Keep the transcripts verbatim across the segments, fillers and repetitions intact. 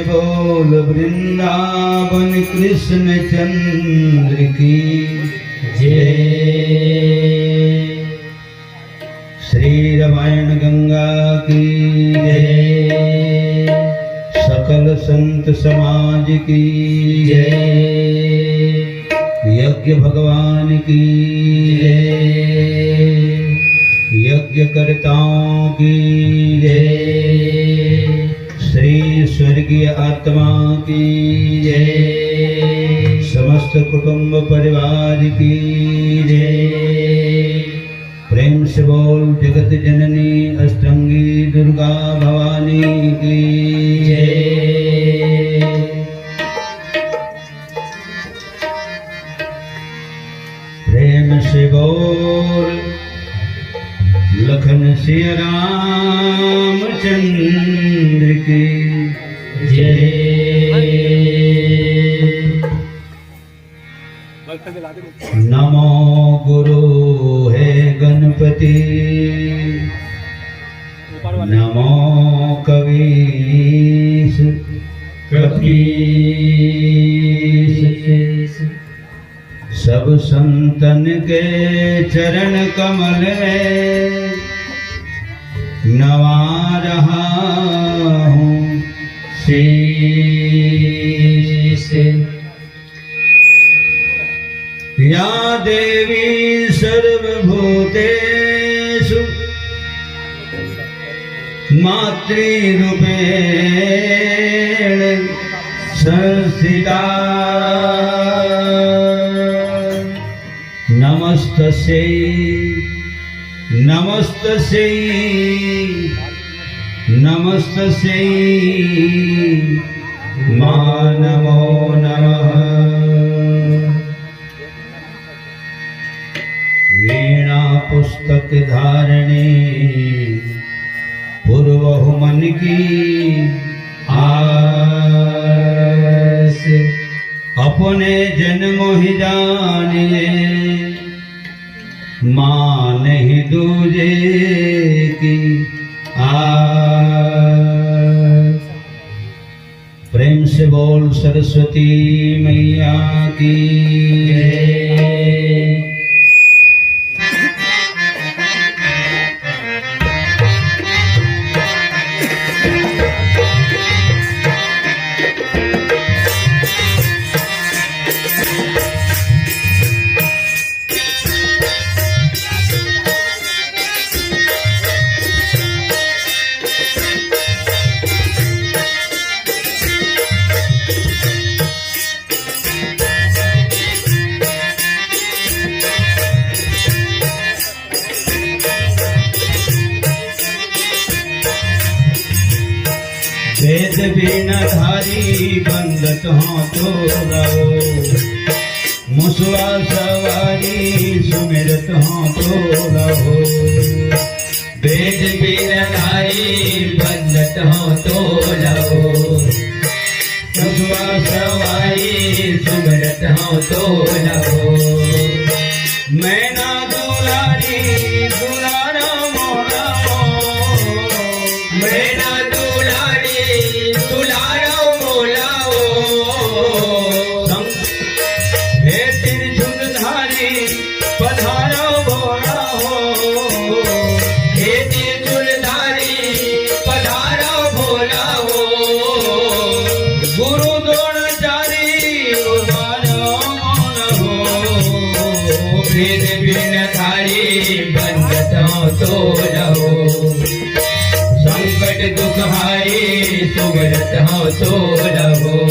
बोल वृंदावन कृष्ण चंद्र की जय। श्री रामायण गंगा की जय। सकल संत समाज की जय। यज्ञ भगवान की जय। यज्ञकर्ताओं की जय। श्री स्वर्गीय आत्मा की जय। समस्त कुटुंब परिवार की जय। प्रेम से बोल जगत जननी अष्टांगी दुर्गा भवानी की जय। प्रेम से बोल लखन सिया रामचंद्र की जय। नमो गुरु हे गणपति, नमो कवीश कपीश। सब संतन के चरण कमल में नवा रहा हूँ शीश। या देवी सर्वभूतेषु मातृरूपेण संस्थिता। नमस्तस्यै, नमस्तस्यै, नमस्तस्यै, मां नमो नमः। वीणा पुस्तक धारिणी पुरवहु मन की आस। अपने जन मोहि जानिए, मानहि दूजे की आस। प्रेम से बोल सरस्वती मैया की जय। वेद बिना धारी बंदत हों तोला ओ, मुसवा सवारी सुमिरत हों तोला ओ। वेद बिना धारी बंदत हों तोला ओ, मुसवा सवारी सुमिरत हों तोला ओ। मैना दुलारी दुलारा मोला ओ, मैना दुलारी दुलारा मोला ओ। हे त्रिशूलधारी पधारा भोला हो, हे त्रिशूलधारी पधारा भोला हो। गुरु द्रोणाचारी उबारा मोला हो, वेद बिना धारी बंदत हों तोला ओ, संकट दुख हारी सुमिरत हों तोला ओ।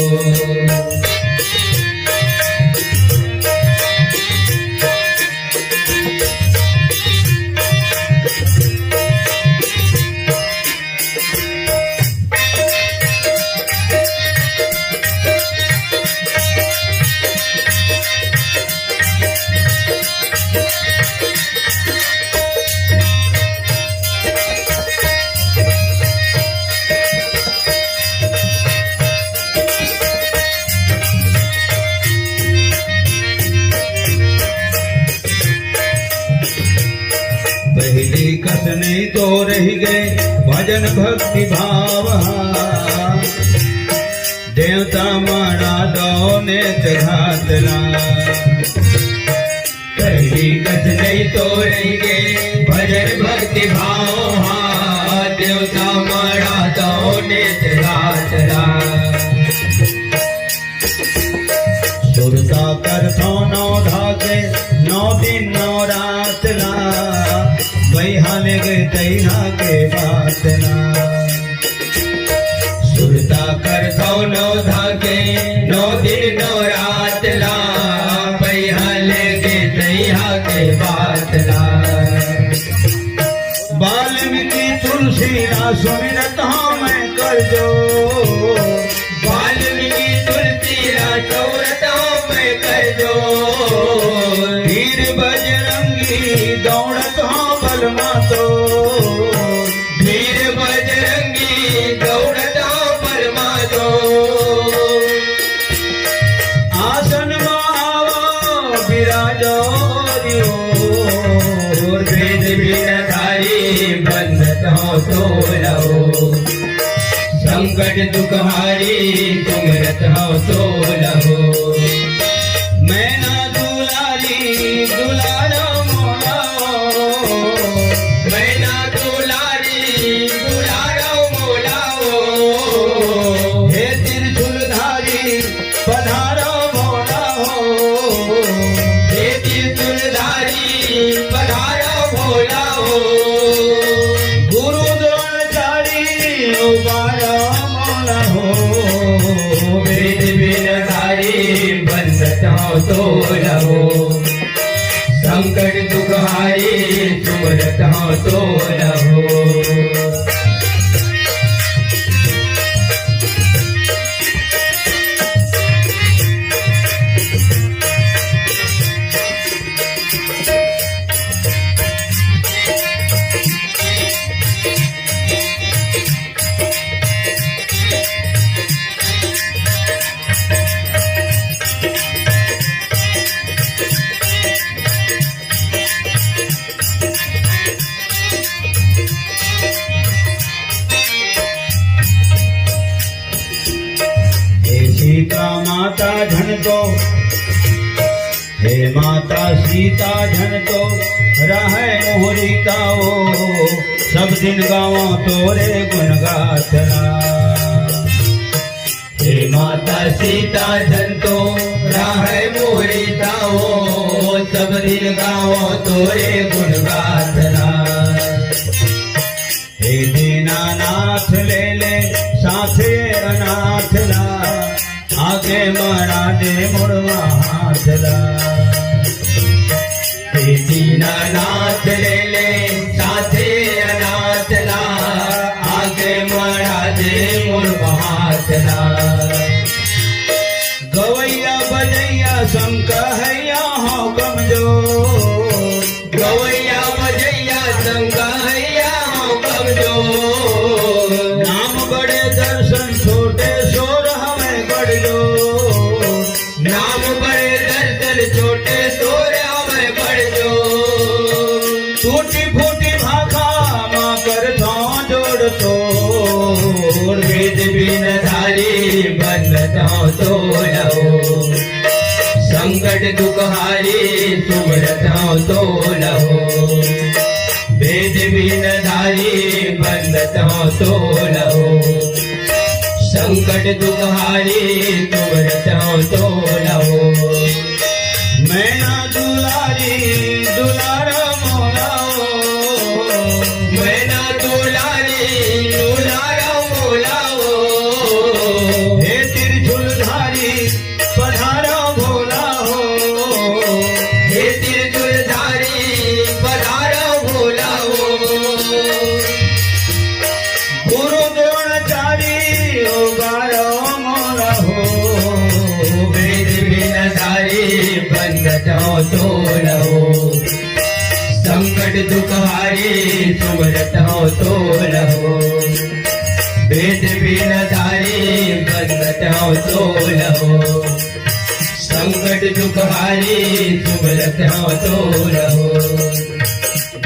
पहिली कस नइ तो रहि गे भजन भक्ति भाव हा। देवता माड़ा दो नेत घात ला। कहीं कस नहीं तो रहेंगे भजन भक्ति भाव हा। देवता माड़ा दो नेत घात ला। सुरता करथो नौ धागे, नौ दिन नौ रात ला, बैहा लेगे तैहा के बात ला। सुरता करथो नौ धागे, नौ दिन नौ रात ला, बैहा लेगे तैहा के बात ला। वाल्मीकि तुलसी ला सुमिरत हँव मैं कर जोर। वाल्मीकि तुलसी ला सुमिरत हँव मैं कर जोर। वीर बजरंगी दौड़त हँव बलमा तोर। वीर बजरंगी दौड़त हँव बलमा तोर। आसन मा आवो बिराजो रे ओ, वेद बिन धारी बंदत हँव तोला ओ। संकट दुख हारी सुमिरत हँव तोला ओ। मैना दुलारी दुलारा मोला ओ। मैना दुलारी दुलारा मोला ओ। हे त्रिशूलधारी पधारो भोला हो। हे त्रिशूलधारी पधारो भोला हो। गुरु द्रोणाचारी उबारो मोला हो। वेद बिन धारी बंदत हँव तोला ओ। संकट दुख हारी सुमिरत हँव तोला ओ। हे सीता माता झन तो, हे माता सीता झन तो, रहय मोर रीता ओ। सब दिन गावँव तोरे गुन गाथन। हे माता सीता झन तो, रहय मोर रीता ओ। सब दिन गावँव तोरे गुन गाथन। हे दीनानाथ ले ले साथे अनाथ ला, आगे मड़ा दे मुड़वा हाथ ला। हे दीनानाथ ले ले साथे अनाथ ला, आगे मड़ा दे मुड़वा हाथ ला। गवैया बजैया संग कहैया हँव कमजोर। गवैया बजैया संग कहैया हँव कमजोर। नाम बड़े दर्शन छोटे सोर हवय बड़ जोर। नाम बड़े दर्शन छोटे सोर हवय बड़ जोर। टूटी फूटी भाखा मा करथँव जोड़ तोड़। वेद बिन धारी बंदत हँव तोला ओ। संकट दुख हारी सुमिरत हँव तोला ओ। वेद बिन धारी बंदत हँव तोला ओ। संकट दुख हारी सुमिरत हँव तोला ओ। मैना दुलारी दुलारा मोला ओ। मैना दुलारी दुलारा मोला ओ। हे त्रिशूलधारी पधारा भोला हो। हे त्रिशूलधारी पधारा भोला हो। गुरु द्रोणाचारी उबारो मोला हो। वेद बिन धारी बंदत हँव तोला ओ। संकट दुख हारी सुमिरत हँव तोला ओ। वेद बिन धारी बंदत हँव तोला ओ। संकट दुख हारी सुमिरत हँव तोला ओ।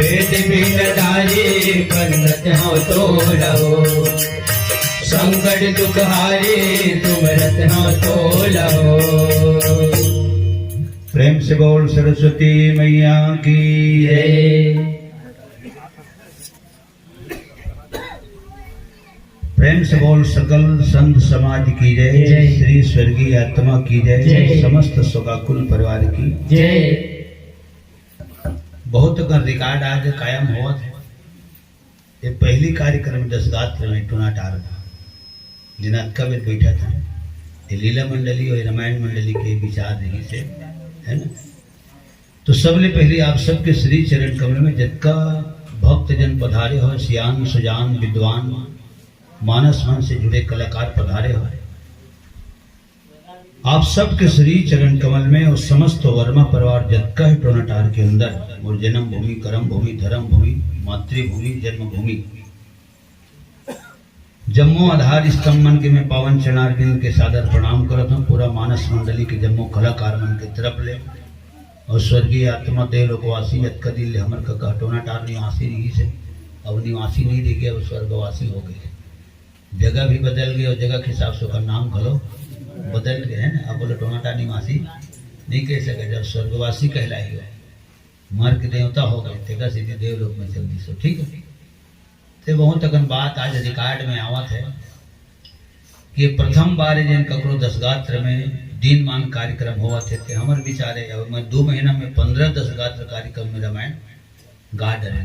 वेद बिन धारी बंदत हँव तोला ओ। संकट दुख हारे, तुम रत्न तोला हो। प्रेम से बोल सरस्वती मैया की जय। प्रेम से बोल सकल संत समाज की जय। जय। श्री स्वर्गीय आत्मा की जय। जय। समस्त शोकाकुल परिवार की जय। बहुत अकन रिकॉर्ड आज कायम होवत हे। ये पहली कार्यक्रम दस गात्र में टोना टार का, जेन अतका बेर बैठा था, ये लीला मंडली और रामायण मंडली के विचार रही से, है ना? तो सबले पहले आप सबके श्री चरण कमल में जतका भक्त जन पधारे हो, सियान सुजान विद्वान, मानस मन से जुड़े कलाकार पधारे हो, आप सबके श्री चरण कमल में और समस्त वर्मा परिवार जतका है टोनाटार के अंदर, और जन्मभूमि, कर्म भूमि, धर्म भूमि, मातृभूमि, जन्मभूमि, जम्मो आधार स्तंभ मन के मैं पावन चरणारविंद के सादर प्रणाम करत हूँ। पूरा मानस मंडली के जम्मो कलाकार मन के तरफ ले और स्वर्गीय आत्मा देव लोकवासी जतका दिन ले हमर कका टोनाटार निवासी रही से, अब निवासी नहीं रह गए, अब स्वर्गवासी हो गए। जगह भी बदल गए और जगह के हिसाब से ओकर नाम घलो बदल गए, है ना? अब बोले टोनाटार निवासी नहीं कह सके, जब स्वर्गवासी कहलाई हो, मर के देवता हो गए, तेकर सेती देवलोक में चल दिस हो, ठीक है? ते बहुत अकन बात आज रिकॉर्ड में आवत है कि ये प्रथम बार है जेन ककरो दस गात्र में दिनमान कार्यक्रम होवत है। ते हमर विचार है, अब मैं दो महीना में पंद्रह दस गात्र कार्यक्रम में रामायण गा डरे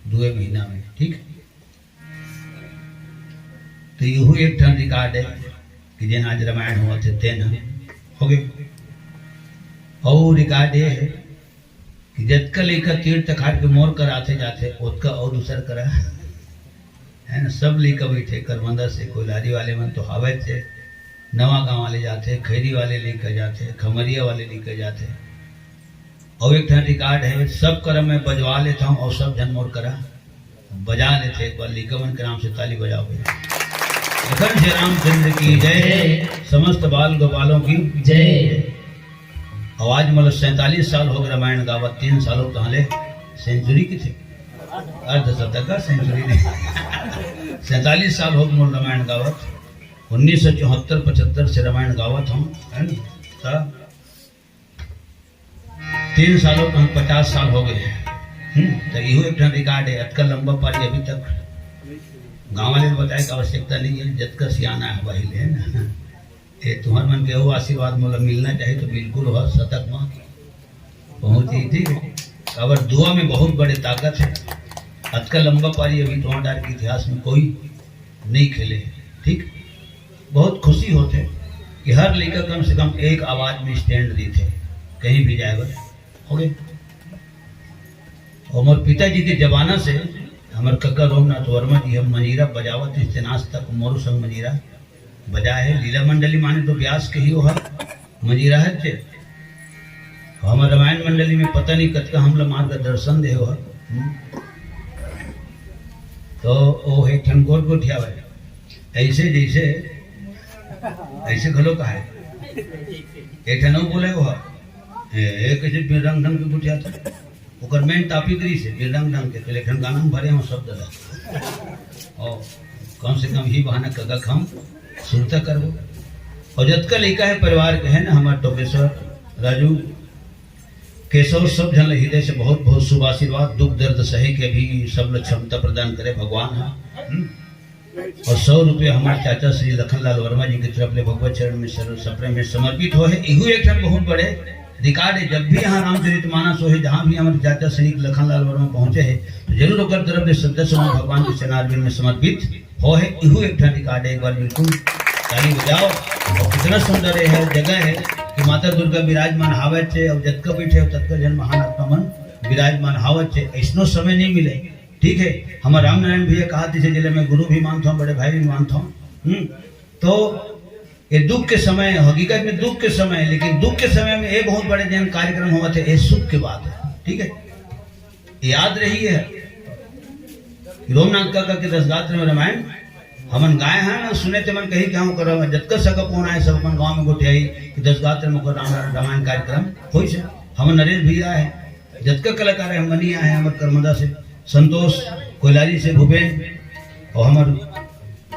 दुए महीना में, ठीक है? तो यहू एक ठन रिकॉर्ड है कि जेन आज रामायण होवत है, तेन ह हो गए। और रिकॉर्ड ये है कि जतका लइका तीर्थ खार के मोर कर आथे जाथे, ओतका और दूसर करा, है ना? सब लइका बैठे, करमंदा से, कोइलारी वाले मन तो हावत से, नवा गांव वाले जाथे, खैरी वाले लइका जाथे, खमरिया वाले लइका जाथे। और एक ठन रिकॉर्ड है, सब करा मैं बजवा लेता हूँ और सब झन मोर करा बजा लेथे। एक बार लइका मन के नाम से ताली बजाओ भैया। लखन श्री रामचंद्र की जय, समस्त बाल गोपालों की जय। आवाज मतलब सैंतालीस साल हो गए रामायण गावत, तीन सालों पहले सेंचुरी की थी, अर्धशतक का सेंचुरी नहीं। सैंतालीस साल हो गए मोर रामायण गावत, उन्नीस सौ चौहत्तर पचहत्तर से रामायण गावत हूँ, है ना? त तीन सालों में पचास साल हो गए हैं। हम्म, तो इहो एक ठन रिकॉर्ड है। अतका लंबा पारी अभी तक गांव वाले ने बताए की आवश्यकता नहीं है, जतका सियाना है वही ले, है ना? ये तुम्हार मन के वो आशीर्वाद मोला मिलना चाहिए तो बिल्कुल हो शतक में पहुंच गई थी। काबर दुआ में बहुत बड़े ताकत है। अतका लंबा पारी अभी टोंडार के इतिहास में कोई नहीं खेले, ठीक? बहुत खुशी होथे कि हर लइका कम से कम एक आवाज में स्टैंड रहिथे, कहीं भी जाए बर। हो गए। और मोर पिताजी के जमाना से हमर कका रोमनाथ वर्मा जी हम मंजीरा बजावत रिहिस, आज तक मोरो संग मंजीरा बजाए हे। लीला मंडली माने तो ब्यास के ही वो ह, मंजीरा है जे। हमर रामायण मंडली में पता नहीं कतका हमला मार्गदर्शन दे हो। हम्म। तो वो एक ठन गोट गोठिया है, ऐसे जैसे, ऐसे घलो कहा है। एक ठन वो बोले वो, ए, ए, कैसे बिरंग ढंग के गोठिया था। ओकर main topic रहिस हे बिरंग ढंग के, तो एक ठन गाना में भरे हो शब्द ला। और कम से कम ही बहाना कका हम सुरता करबो। और जतका लइका है परिवार के है ना, हमार टोकेश्वर, राजू, केशव, सब झन ल हृदय से बहुत बहुत शुभ आशीर्वाद। दुख दर्द सहे के भी सब ल क्षमता प्रदान करे भगवान ह। हम्म? और सौ रुपया हमारे चाचा श्री लखनलाल वर्मा जी की तरफ ले भगवत चरण में सर्व सप्रेम में समर्पित हो है। इहू एक ठन बहुत बड़े रिकॉर्ड है। जब भी यहाँ रामचरित मानस हो है, जहाँ भी हमारे चाचा श्री लखनलाल वर्मा पहुँचे है, तो जरूर ओकर तरफ ले श्रद्धा सुमन भगवान के चरणारविंद में समर्पित हो है। इहू एक ठन रिकॉर्ड है, एक बार बिल्कुल ताली बजाओ। और कितना सुंदर है, हर जगह है कि माता दुर्गा विराजमान हावत है और जतका बैठे हो ततका जन महान आत्मा मन विराजमान हावत है। ऐसनो समय नहीं मिले, ठीक है? हमार रामनारायण भैया कहा, जिसे जिले में गुरु भी मानता हूँ, बड़े भाई भी मानता हूँ। हम्म, तो ये दुख के समय है, हकीकत में दुख के समय है, लेकिन दुख के समय में ये बहुत बड़े जन कार्यक्रम होवत है, ये सुख के बात है, ठीक है? याद रही है कि रोमनाथ काका के दस गात्र में रामायण हमन गाए हैं ना, सुने ते मन कही क्या करो, जतका सका फोन आए, सब अपन गांव में गोठियाई कि दस गात्र में ओकर रामायण, रामायण कार्यक्रम होइस हे। हमर नरेश भैया है, जतका कलाकार है, हमनी आए हैं, हमर करमदा से संतोष, कोइलारी से भूपेन, और हमर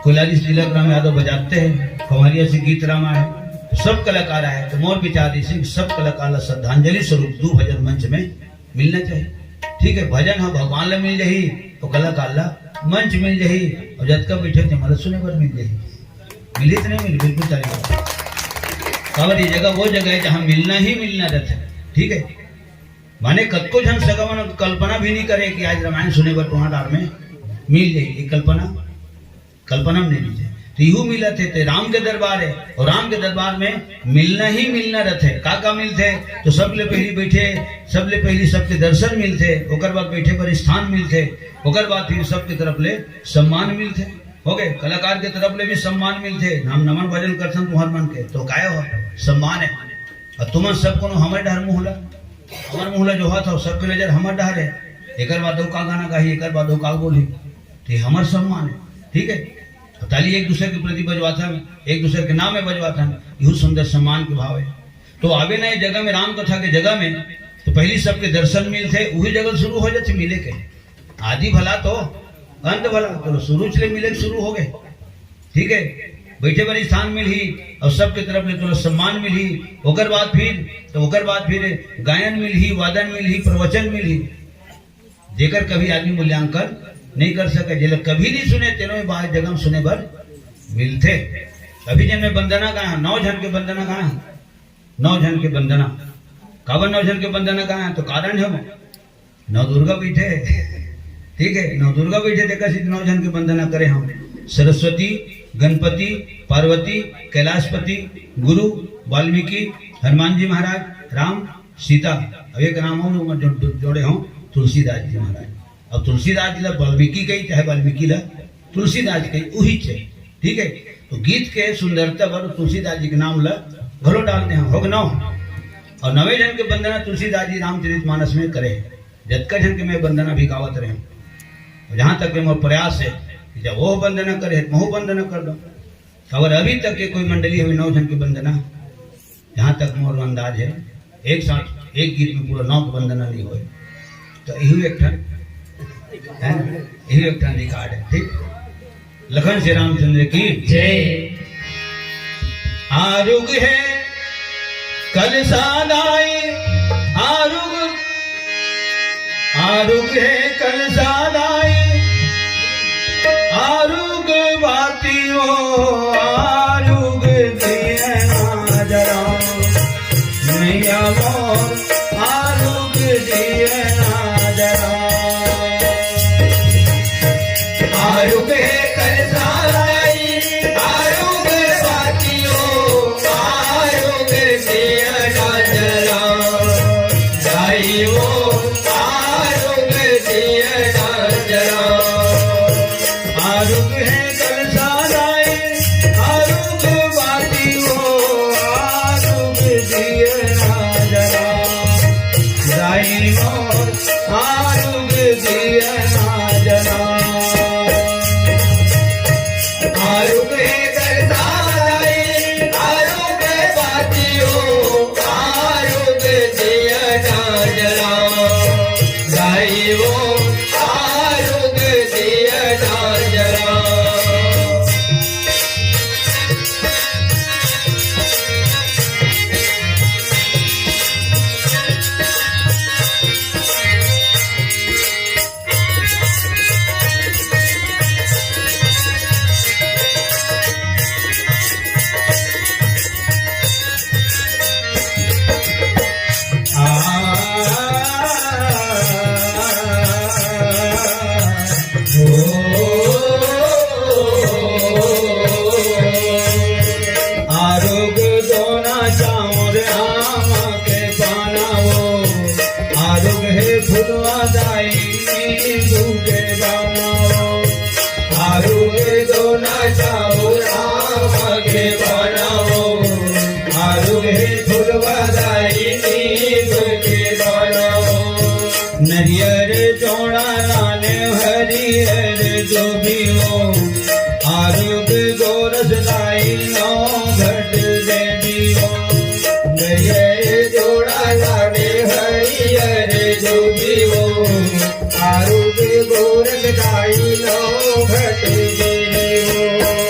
कोलारी से तिलक राम यादव बजाते हैं, खम्हरिया से गीत राम आए, तो सब कलाकार आए। तो मोर विचार इसे कि सब कलाकार ला श्रद्धांजलि स्वरूप दू भजन मंच में मिलना चाहिए। ठीक है, भजन ह भगवान ला मिल जाही, तो कलाकार ला मंच मिल जाही, और जतका बैठे थे मतलब सुने बर मिल जाही। मिली तो नहीं मिली, बिल्कुल चालू। काबर ये जगह वो जगह है जहाँ मिलना ही मिलना रहता है। ठीक है, माने कतको झन सगा मन कल्पना भी नहीं करे कि आज रामायण सुने बर तुम्हारा डार में मिल जाही, ये कल्पना कल्पना में नहीं लीजिए। तो इहू मिलत हे, ते राम के दरबार है, और राम के दरबार में मिलना ही मिलना रहते। का का मिलते? तो सबले पहली बैठे, सबले पहली सबके दर्शन मिलते, ओकर बाद बैठे पर स्थान मिलते, ओकर बाद फिर सबके तरफ ले सम्मान मिलते। हो गए, कलाकार के तरफ ले भी सम्मान मिलते। हम नमन भजन करथन तुहर मन के, तो काय हो, सम्मान है। और तुमन सब कोनो हमर डहर मुँह ला, हमर मुँह ला जोहत हो, सबके नजर हमर डहर है। एकर बाद वो का गाना गाही, एकर बाद वो का बोली, तो ये हमर सम्मान है। ठीक है, तो ताली एक दूसरे के प्रति बजवाथन, एक दूसरे के नाम में बजवाथन, यहू सुंदर सम्मान के भाव है। तो आवे ना ये जगह में, राम कथा के जगह में, तो पहली सबके दर्शन मिलते, वही जगह शुरू हो जाते मिले के। आदि भला तो अंत भला, तो शुरू ले मिले शुरू हो गए। ठीक है, बैठे बर स्थान मिलही और सबके तरफ ले तोला सम्मान मिलही। ओकर बाद फिर, तो ओकर बाद फिर गायन मिलही, वादन मिलही, प्रवचन मिलही। जेकर कभी आदमी मूल्यांकन नहीं कर सके, जेला कभी नहीं सुने, तेनो ये बात जगह में सुने बर मिलथे। अभी जन में वंदना गाए हन, नौ झन के वंदना गाए हन, नौ झन के वंदना। काबर नौ झन के वंदना गाए हन? तो कारण है वो नौ दुर्गा बैठे, ठीक है, नौ दुर्गा बैठे, देखा सिद्ध नौ झन के वंदना करे हम, सरस्वती, गणपति, पार्वती, कैलाशपति, गुरु, वाल्मीकि, हनुमान जी महाराज, राम, सीता। अब एक नाम और जो, जो, जोड़े हों, तुलसीदास जी महाराज। अब तुलसीदास जी ला वाल्मीकि कही, चाहे वाल्मीकि ला तुलसीदास कही, उही छे। ठीक है, तो गीत के सुंदरता बर तुलसीदास जी के नाम ला घलो डाल दे हम, हो गे नौ। और नवे झन के वंदना तुलसीदास जी रामचरित मानस में करे, जतका झन के मैं वंदना भी गावत रहे हूँ। और जहाँ तक के मोर प्रयास है कि जब वो वंदना करे, तो महू वंदना कर दो। और अभी तक के कोई मंडली हमें नौ झन के वंदना, जहाँ तक मोर अंदाज है, एक साथ एक गीत में पूरा नौ के वंदना नहीं होए। तो यही एक ठन, है ना? यही एक ठन रिकॉर्ड है। ठीक, लखन श्री रामचंद्र की जय। आरुग है कलसा दाई, आरुग, आरुग है कलसा दाई, आरुग बाती हो, आरुग दिए ना जरा। मैया मोर आरुग दिए ना जरा। आरुग है कलसा दाई, आरुग बाती हो, आरुग दिए ना जरा। दाई हो, आरुग दिए ना जरा। आरुग है कलसा दाई, आरुग बाती हो, आरुग दिए ना जरा। दाई मोर आरुग दिए ना जरा। आरुग है कलसा दाई, आरुग बाती हो, आरुग दिए ना जरा। दाई हो, आरुग दिए ना जरा। आरुग दोना चाउर आम के बनाओ, आरुग हे फुलवा दाई नींबू के बनाओ। आरुग दोना चाउर आम के बनाओ, आरुग हे फुलवा दाई नींबू के बनाओ। नरियर जोड़ा लाने हरियर जो भी हो, आरुग गोरस दाई नौ घट दे दियो। नरियर जोड़ा लाने हरियर जो भी हो, आरुग गोरस दाई नौ घट दे दियो।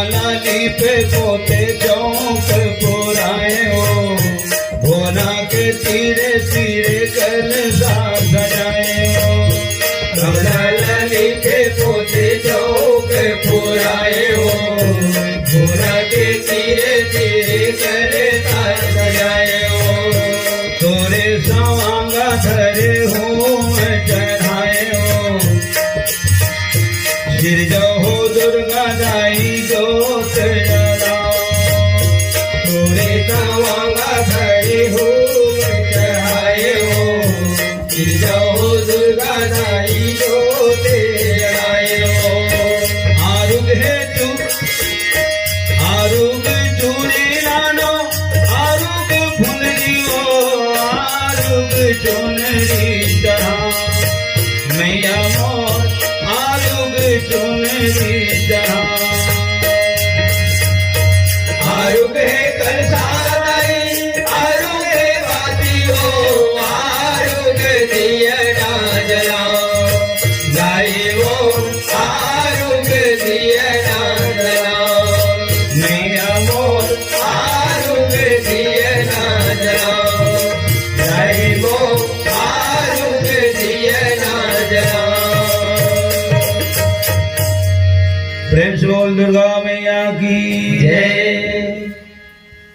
लाली पे पोते चौक पुराए हो, भोला के तीरे तीरे कलसा सजाए हो। कमला लाली पे पोते चौक पुराए हो, भोला के तीरे तीरे कलसा सजाए हो। तोरे सवांगा धरे हो मैं चढ़ाए हो। गिरजा हो दुर्गा दाई जोत जलाओ। तोरे तवांगा धरे हो चढ़ाए हो। गिरजा हो दुर्गा दाई जोत जलाए हो। आरुग है तू, आरुग चूड़ी लानो, आरुग फुलरी हो, आरुग चुनरी चढ़ा। मैया मोर आरुग चुनरी चढ़ा। आरुग है कलसाई, आरुग है बाती हो, आरुग दिया ना जलाओ। गाई वो आरुग दिया ना जलाओ। मैया मोर आरुग दिया ना जलाओ। गाई वो आरुग दिया ना जलाओ। प्रेम से बोल दुर्गा मैया की जय।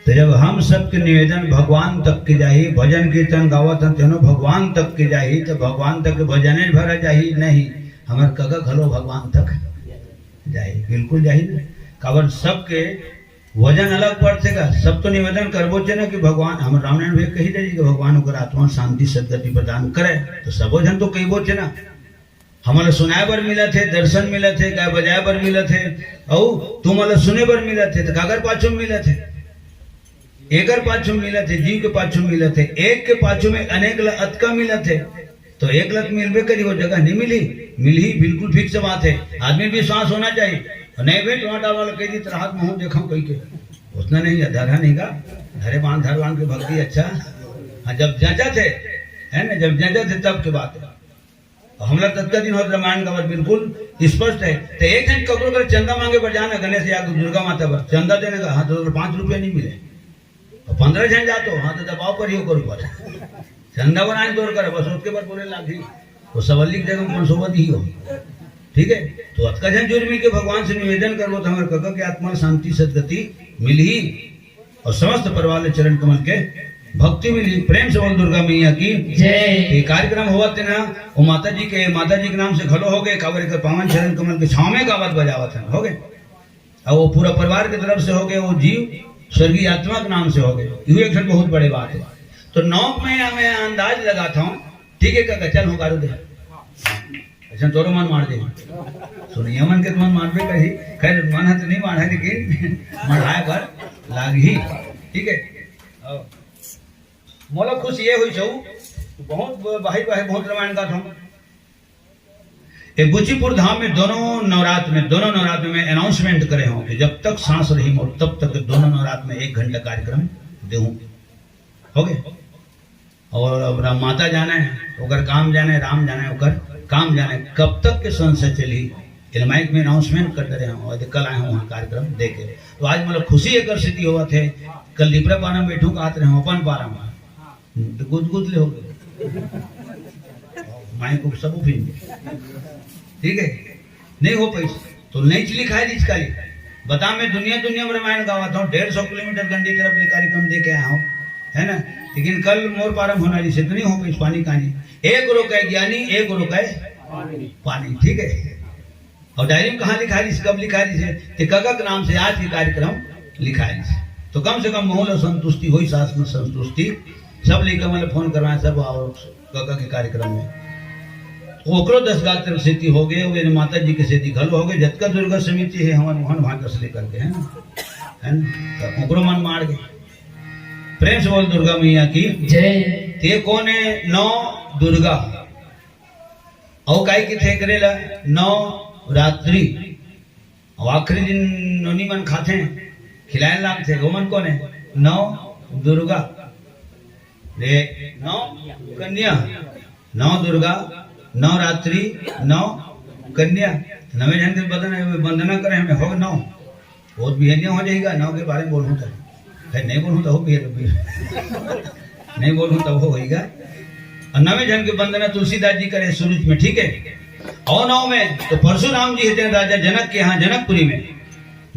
तो जब हम सबके निवेदन भगवान तक के जाही, भजन कीर्तन गावत हन तेनो भगवान तक के जाही, तो भगवान तक के भजने भरा जाही नहीं, हमर कका घलो भगवान तक जाही, बिल्कुल जाही ना। काबर सबके वजन अलग पड़थे का, सब तो निवेदन करबो चे ना कि भगवान, हमर रामनारायण भैया कही दे कि भगवान ओकर आत्मा शांति सदगति प्रदान करे, तो सबो झन तो कहिबो चे ना। हमन ला सुनाए बर मिलत हे, दर्शन मिलत हे, गाए बजाए बर मिलत हे, अउ तुमन ला सुने बर मिलत हे, त काकर पाछू म मिलत हे? एकर पाछू म मिलत हे, जीव के पाछू म मिलत हे। एक के पाछू में अनेक ला अतका मिलत हे, तो एक ला त मिलबे करी, वो जगह नहीं मिली, मिलही, बिल्कुल फिक्स बात हे। आदमी विश्वास होना चाहिए। नहीं भी टमाटर वाला कह दी, तो राहत महूँ देखा कोई के, उतना नहीं है, धरा नहीं का, धरे बांध, धर बांध के भक्ति अच्छा। हाँ, जब जचत हे, है ना, जब जचत हे तब के बात हे। हमला ततका दिन होत रामायण गावत बिल्कुल स्पष्ट हे। त एक झन ककरो कर चंदा मांगे बर जाना, गणेश या दुर्गा माता बर चंदा देने का, हाँ, तो पाँच रुपया नहीं मिले। और पन्द्रह झन जातो, हाँ, तो दबाव पर ही ओकर ऊपर। चंदा बनाए तोर कर, बस ओतके बर बोले लागी। वो सवल्ली के जगह में कौन सोबत ही हो। ठीक है, तो अतका झन जुर्मी के भगवान से निवेदन करबो, तो हमर कका के आत्मा शांति सदगति मिलही। और समस्त परिवार ले चरण कमल के भक्ति मिली। प्रेम से बोल दुर्गा मैया की जय। ये कार्यक्रम होवत हे ना, वो माता जी के, माता जी के नाम से घलो हो गए, काबर एकर पावन चरण कमल के छाँव में गावत बजावत हन, हो गए। और वो पूरा परिवार के तरफ से हो गए, वो जीव स्वर्गीय आत्मा के नाम से हो गए, यू एक ठन बहुत बड़े बात हे। तो नौ में हमें अंदाज लगाता हूँ, ठीक है, का चल हूँ गारू दे। अच्छा, तोरो मन मार दे। सुनिया मन के तो मन मारबे करही। खैर, मन ह तो नहीं मारा, लेकिन मढ़ाए बर लागही। ठीक है? मोला खुश ये हुई छऊ, बहुत बाहिर बाहिर बहुत रामायण गात हूँ। ये बुच्चीपुर धाम में दोनों नवरात्र में, दोनों नवरात्र में अनाउंसमेंट करे हों कि जब तक सांस रही मोर, तब तक दोनों नवरात्र में एक घंटा कार्यक्रम देहूँ। हो गए? और अब राम माता जाने, ओकर काम जाने, राम जाने, ओकर काम जाने, कब तक के संशय चली। एला माइक में अनाउंसमेंट कर दे रहे हूँ, और कल आए हूँ वहाँ कार्यक्रम देखे। तो आज मतलब खुशी एकर सेती होवत हे, कल लिपरा पारा में बैठूँ कहत रहे हूँ, अपन पारा में। तो गुद गुद ले हो गए। माइक को सब उठिन। ठीक है? नहीं हो पाइस, तो नहीं लिखाए रिहिस काली। बता, मैं दुनिया दुनिया में रामायण गावत हूँ, डेढ़ सौ किलोमीटर गंडी तरफ ले कार्यक्रम दे के आया हूँ, है ना? लेकिन कल मोर पारा म होना रिहिस, तो नहीं हो पाइस पानी कानी। एक रोके ज्ञानी, एक रोके पानी, ठीक है? और डायरी में कहाँ लिखाए रिहिस, कब लिखाए रिहिस? ते कका के नाम से आज के कार्यक्रम लिखाए रिहिस। तो कम से कम महू ल संतुष्टि होई, सास में संतुष्टि। सब लइका मन ल फोन करवाए, सब आओ कका के कार्यक्रम में। ओकरो दस गात्र सेती हो गए, ओकरे माता जी के सेती घलो हो गए, जतका दुर्गा समिति हे, हमन वहन भाग से लेकर के, है ना? है ना? तो ओकरो मन मार गए। प्रेम से बोल दुर्गा मैया की जय। ते कोन हे? नौ दुर्गा। अउ काई किथे करे ला? नौ रात्रि। अउ आखिरी दिन नोनी मन खाथे, खिलाए लागथे, ओमन कोन हे? नौ दुर्गा। रे, नौ कन्या, नौ दुर्गा, नौ रात्रि, नौ कन्या। नवे झन के बदन, वंदना करे हमें, हो नौ। वो भी है, नहीं हो जाएगा, नौ के बारे में बोलूँ तो। खैर, नहीं बोलूँ तो हो भी है, तो भी। नहीं बोलूँ तो वो होएगा। और नवे जन की वंदना तुलसीदास जी करे शुरू में, ठीक है। और नौ में तो परशुराम जी हेते राजा जनक के यहाँ जनकपुरी में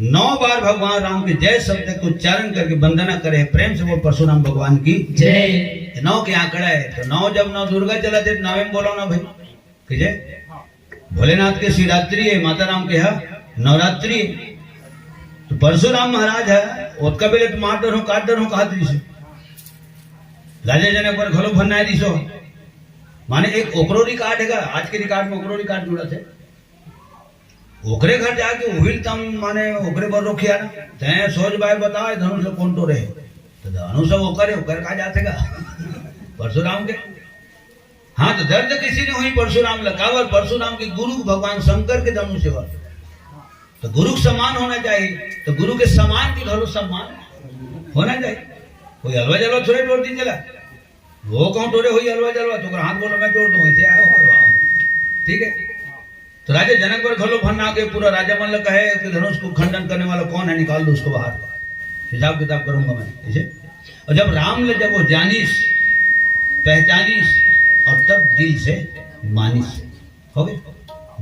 नौ बार भगवान राम के जय शब्द के उच्चारण करके वंदना करे। प्रेम से बोल, परशुराम भगवान की जय। नौ के आंकड़ा है, तो नौ जब नौ दुर्गा चला थे, तो नवे में बोलो ना भाई, कि जय। भोलेनाथ के शिवरात्रि है, माता राम के है नवरात्रि है। तो परशुराम महाराज है, ओतका बेले तो मार डर हो, काट डर हो, कहा दृश्य राजा जनक पर घलो भन्ना दृश्य हो। माने एक ओकरो रिकॉर्ड है, आज के रिकॉर्ड में ओकरो रिकॉर्ड जुड़ा थे। ओकरे घर जाके उहिल तम, माने ओकरे बर रोकिया ना, तैं सोच बाय बता, धनुष ल कोन टोरे हे? तो धनुष ह ओकर हे, ओकर का जाथे का? परशुराम के। हाँ, तो दर्द किसी ने हुई परशुराम ल, काबर? परशुराम के गुरु भगवान शंकर के धनुष हे। तो गुरु के सम्मान होना चाहिए, तो गुरु के समान के घलो सम्मान होना चाहिए। कोई अलवा जलवा थोड़े टोर दिन चला। वो कहूँ टोरे होई अलवा जलवा, तो ओकर हाथ बोलो, मैं टोर दूँ, ऐसे आया ओकर भाव। ठीक है? तो राजा जनक बर घलो भन्ना के पूरा राजा मन ल कहे कि धनुष को खंडन करने वाला कौन है, निकाल दो उसको बाहर, हिसाब किताब करूंगा मैं, ऐसे। और जब राम ल जब वो जानिस, पहचानिस और तब दिल से मानिस, हो गए,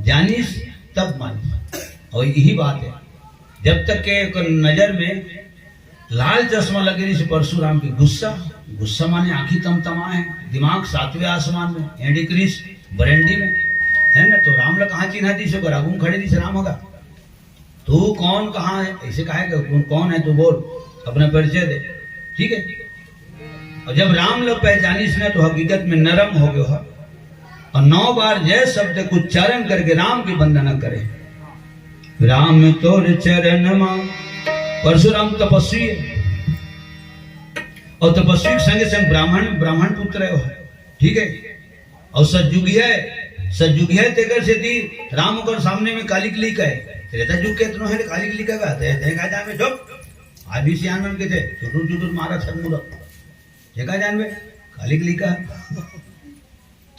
जानिस तब मानिस। और यही बात है, जब तक के ओकर नजर में लाल चश्मा लगे रहिस परशुराम के, गुस्सा, गुस्सा माने आंखी तमतमाए, दिमाग सातवें आसमान में, एंडी क्रिस बरेंडी में, है ना? तो राम ला कहाँ चिन्हा दिस, ओकर आगू में खड़े दिस राम होगा। तू कौन, कहाँ है, ऐसे कहा है कि कौन, कौन है तू, बोल, अपना परिचय दे, ठीक है। और जब राम ला पहचानिस ना, तो हकीकत में नरम हो गयो है। और नौ बार जय शब्द के उच्चारण करके राम की वंदना करे। राम तोर चरण मा। परशुराम तपस्वी है, और तपस्वी के संगे संग ब्राह्मण, ब्राह्मण पुत्र है वो, ठीक है। और सतयुगी है, सतयुगी है, तेकर सेती राम ओकर सामने में काली कली का है। त्रेता युग के इतनो है काली कली का कहते हैं, देखा जाए में चुप। आज भी सियान मन के थे, चुटुर चुटुर मारा छत मुरत। देखा जान में काली कली का।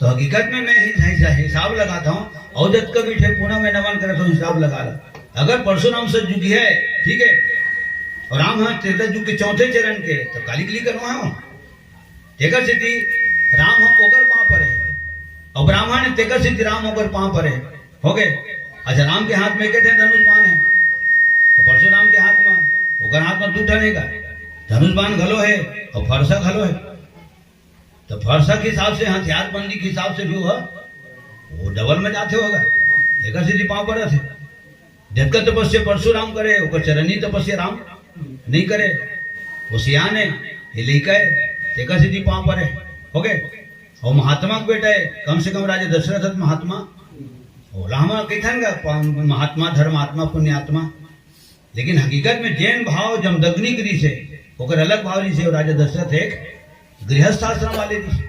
तो हकीकत में मैं हि-, हि-, हिसाब लगाता हूँ, और जब कभी ठे पूना में नमन करे तो हिसाब लगा ला। अगर परशुराम सतयुगी है, ठीक है, और राम है त्रेता युग के चौथे चरण के, तो काली कली करवा है। तेकर सेती राम हम ओकर पाँव परे, और ब्राह्मण तेकर सेती राम ओकर पाँव परे। हो गए। अच्छा, राम के हाथ में एक ठे धनुष बाण है, तो परशुराम के हाथ में, ओकर हाथ में दू ठन है का, धनुष बाण घलो है और फरसा घलो है। तो फरसा के हिसाब से, हथियारबंदी के हिसाब से भी वो, वो डबल में जाते होगा। एकर सेती पाँव पड़त है। जतका तपस्या परशुराम करे, ओकर चरनी तपस्या राम नहीं करे। वो सियान है, ये लइका है, तेकर सेती पाँव परे। ओके, वो महात्मा के बेटा है, कम से कम राजा दशरथ महात्मा। वो रामा किथन का पा-, महात्मा, धर्मात्मा, पुण्यात्मा। लेकिन हकीकत में जेन भाव जमदग्नि के रिहिसे, ओकर अलग भाव रिहिसे, और राजा दशरथ एक गृहस्थ आश्रम वाले रिहिसे।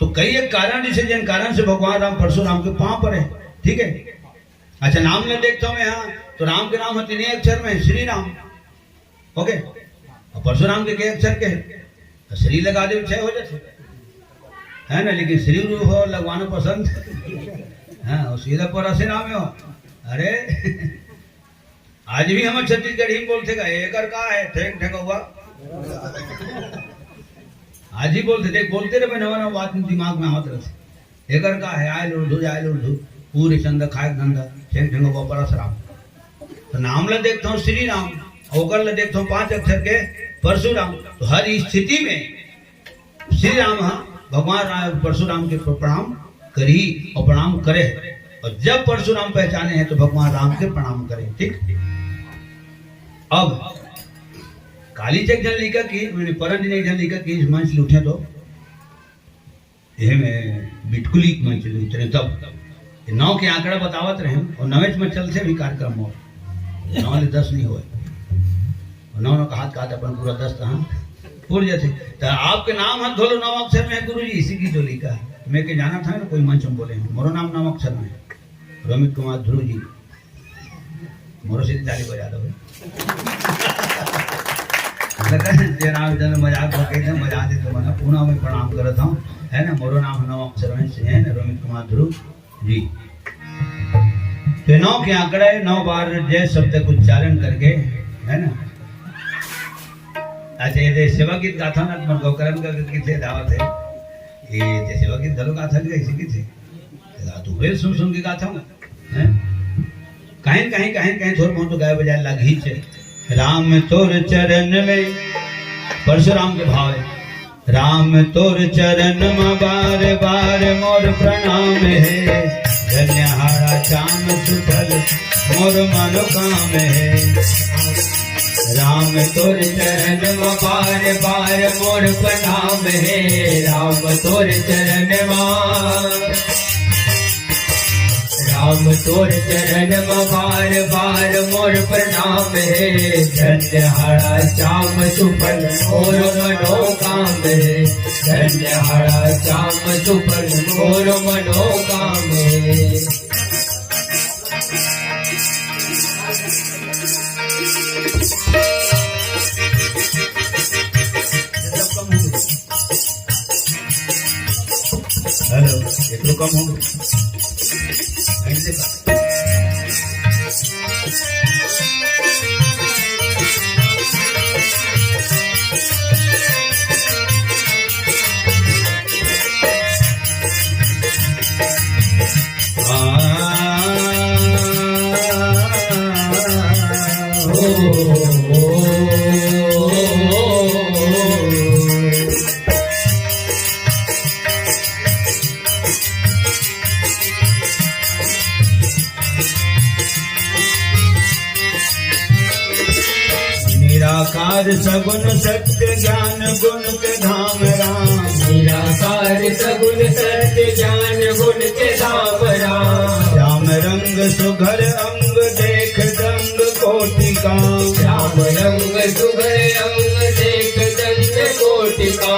तो कई एक कारण रिहिसे, जेन कारण से भगवान राम परशुराम के पाँव परे। ठीक है, अच्छा, नाम ल देखता हूँ मैं यहाँ, तो राम के नाम है तीन अक्षर में, श्री राम। ओके, और परशुराम के के अक्षर के है? तो श्री लगा दे, छह हो जाते, है ना? लेकिन श्री हो लगवाना पसंद, हाँ, और सीधा पर ऐसे नाम है हो। अरे, आज भी हम छत्तीसगढ़ी में बोलते का, एकर का है, ठेंग ठेंगौआ। आज ही बोलते, देख, बोलते रहे, नवा नवा बात दिमाग में आवत रहते। एकर का है, आयल उर्दू, जायल उर्दू, पूरी संदा, खाए धंधा, ठेंग ठेंगौआ परशुराम। तो नाम ला देखता हूँ श्री राम, ओकर ला देखता हूँ पांच अक्षर के परशुराम। तो हर स्थिति में श्री राम हा भगवान राम परशुराम के प्रणाम करी और प्रणाम करे। और जब परशुराम पहचाने हैं तो भगवान राम के प्रणाम करें। ठीक, अब काली एक जन लिखा कि, मैंने परन दिन एक जन लिखा कि इस मंच ले उठे तो, ये मैं बिटकुली मंच ले उतरे तब नौ के आंकड़ा बतावत रहे और नवेच में चलते भी कार्यक्रम हो, नौ ले दस नहीं होए। और नौ नौ कहात कहात अपन पूरा दस तहाँ पूर जाते। तो आपके नाम हाथ धोलो नौ अक्षर में है गुरु जी, इसी की जो लिखा है। मैं के जाना था ना कोई मंच में बोले हैं, मोरो नाम नौ अक्षर में है, रोमित कुमार ध्रुव जी। मोरो से ताली बजा दो। लगा जे राम जन मजाक बके थे, मजा दे तो मना पूना में प्रणाम करत हूँ, है ना। मोरो नाम नौ अक्षर में से है ना, रोमित कुमार ध्रुव जी। तो नौ के आंकड़ा है, नौ बार जय शब्द का उच्चारण करके, है ना? अच्छा, ये दे सेवा गीत गाथन, मन गोकरण का गीत से धावत है। ये दे सेवा गीत घलो गाथन, कैसे गीत है? ला तू वे सुन सुन के गाथन, हैं? कहीं, कहीं, कहीं, कहीं थोर बहुत तो गाय बजाए लागी छे। राम तोर चरण में, परशुराम के भाव है। राम तोर चरण में बार बार मोर प्रणाम है। धन्य हाड़ा श्याम सुफल मोर मनोकाम है। राम तोर चरण में बार बार मोर प्रणाम है। राम तोर चरण में, राम तोर चरण में बार बार मोर प्रणाम है। धन्य हाड़ा श्याम सुफल मोर मनोकाम है। धन्य हाड़ा श्याम सुफल मोर मनोकाम है। हेलो, एकरो कम हो। ऐसे का? निराकार सगुण सत्य ज्ञान गुण के धाम राम। निराकार सगुण सत्य ज्ञान गुण के धाम राम। श्याम रंग सुघर अंग देख दंग कोटि का। श्याम रंग सुघर अंग देख दंग कोटि का।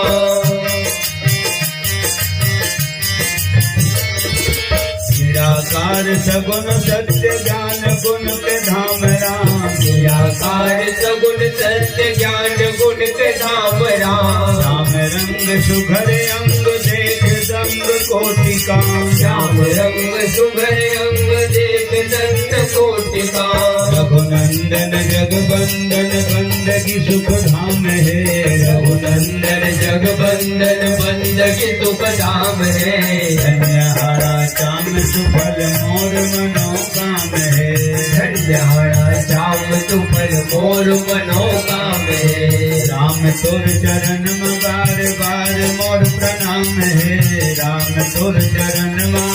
निराकार सगुण सत्य ज्ञान गुण के धाम राम। निराकार सगुण सत्य ज्ञान गुण के धाम राम। श्याम रंग सुघर अंग देख दंग कोटि का। श्याम रंग सुघर अंग देख दंग कोटि का। रघुनंदन जग बंदन बंदगी सुख धाम है। रघुनंदन जग बंदन बंदगी सुख धाम है। धन्य हाड़ा श्याम सुफल मोर मनोकाम है। धन्य हाड़ा श्याम सुफल मोर मनोकाम है। राम तोर चरण में बार बार मोर प्रणाम है। राम तोर चरण में,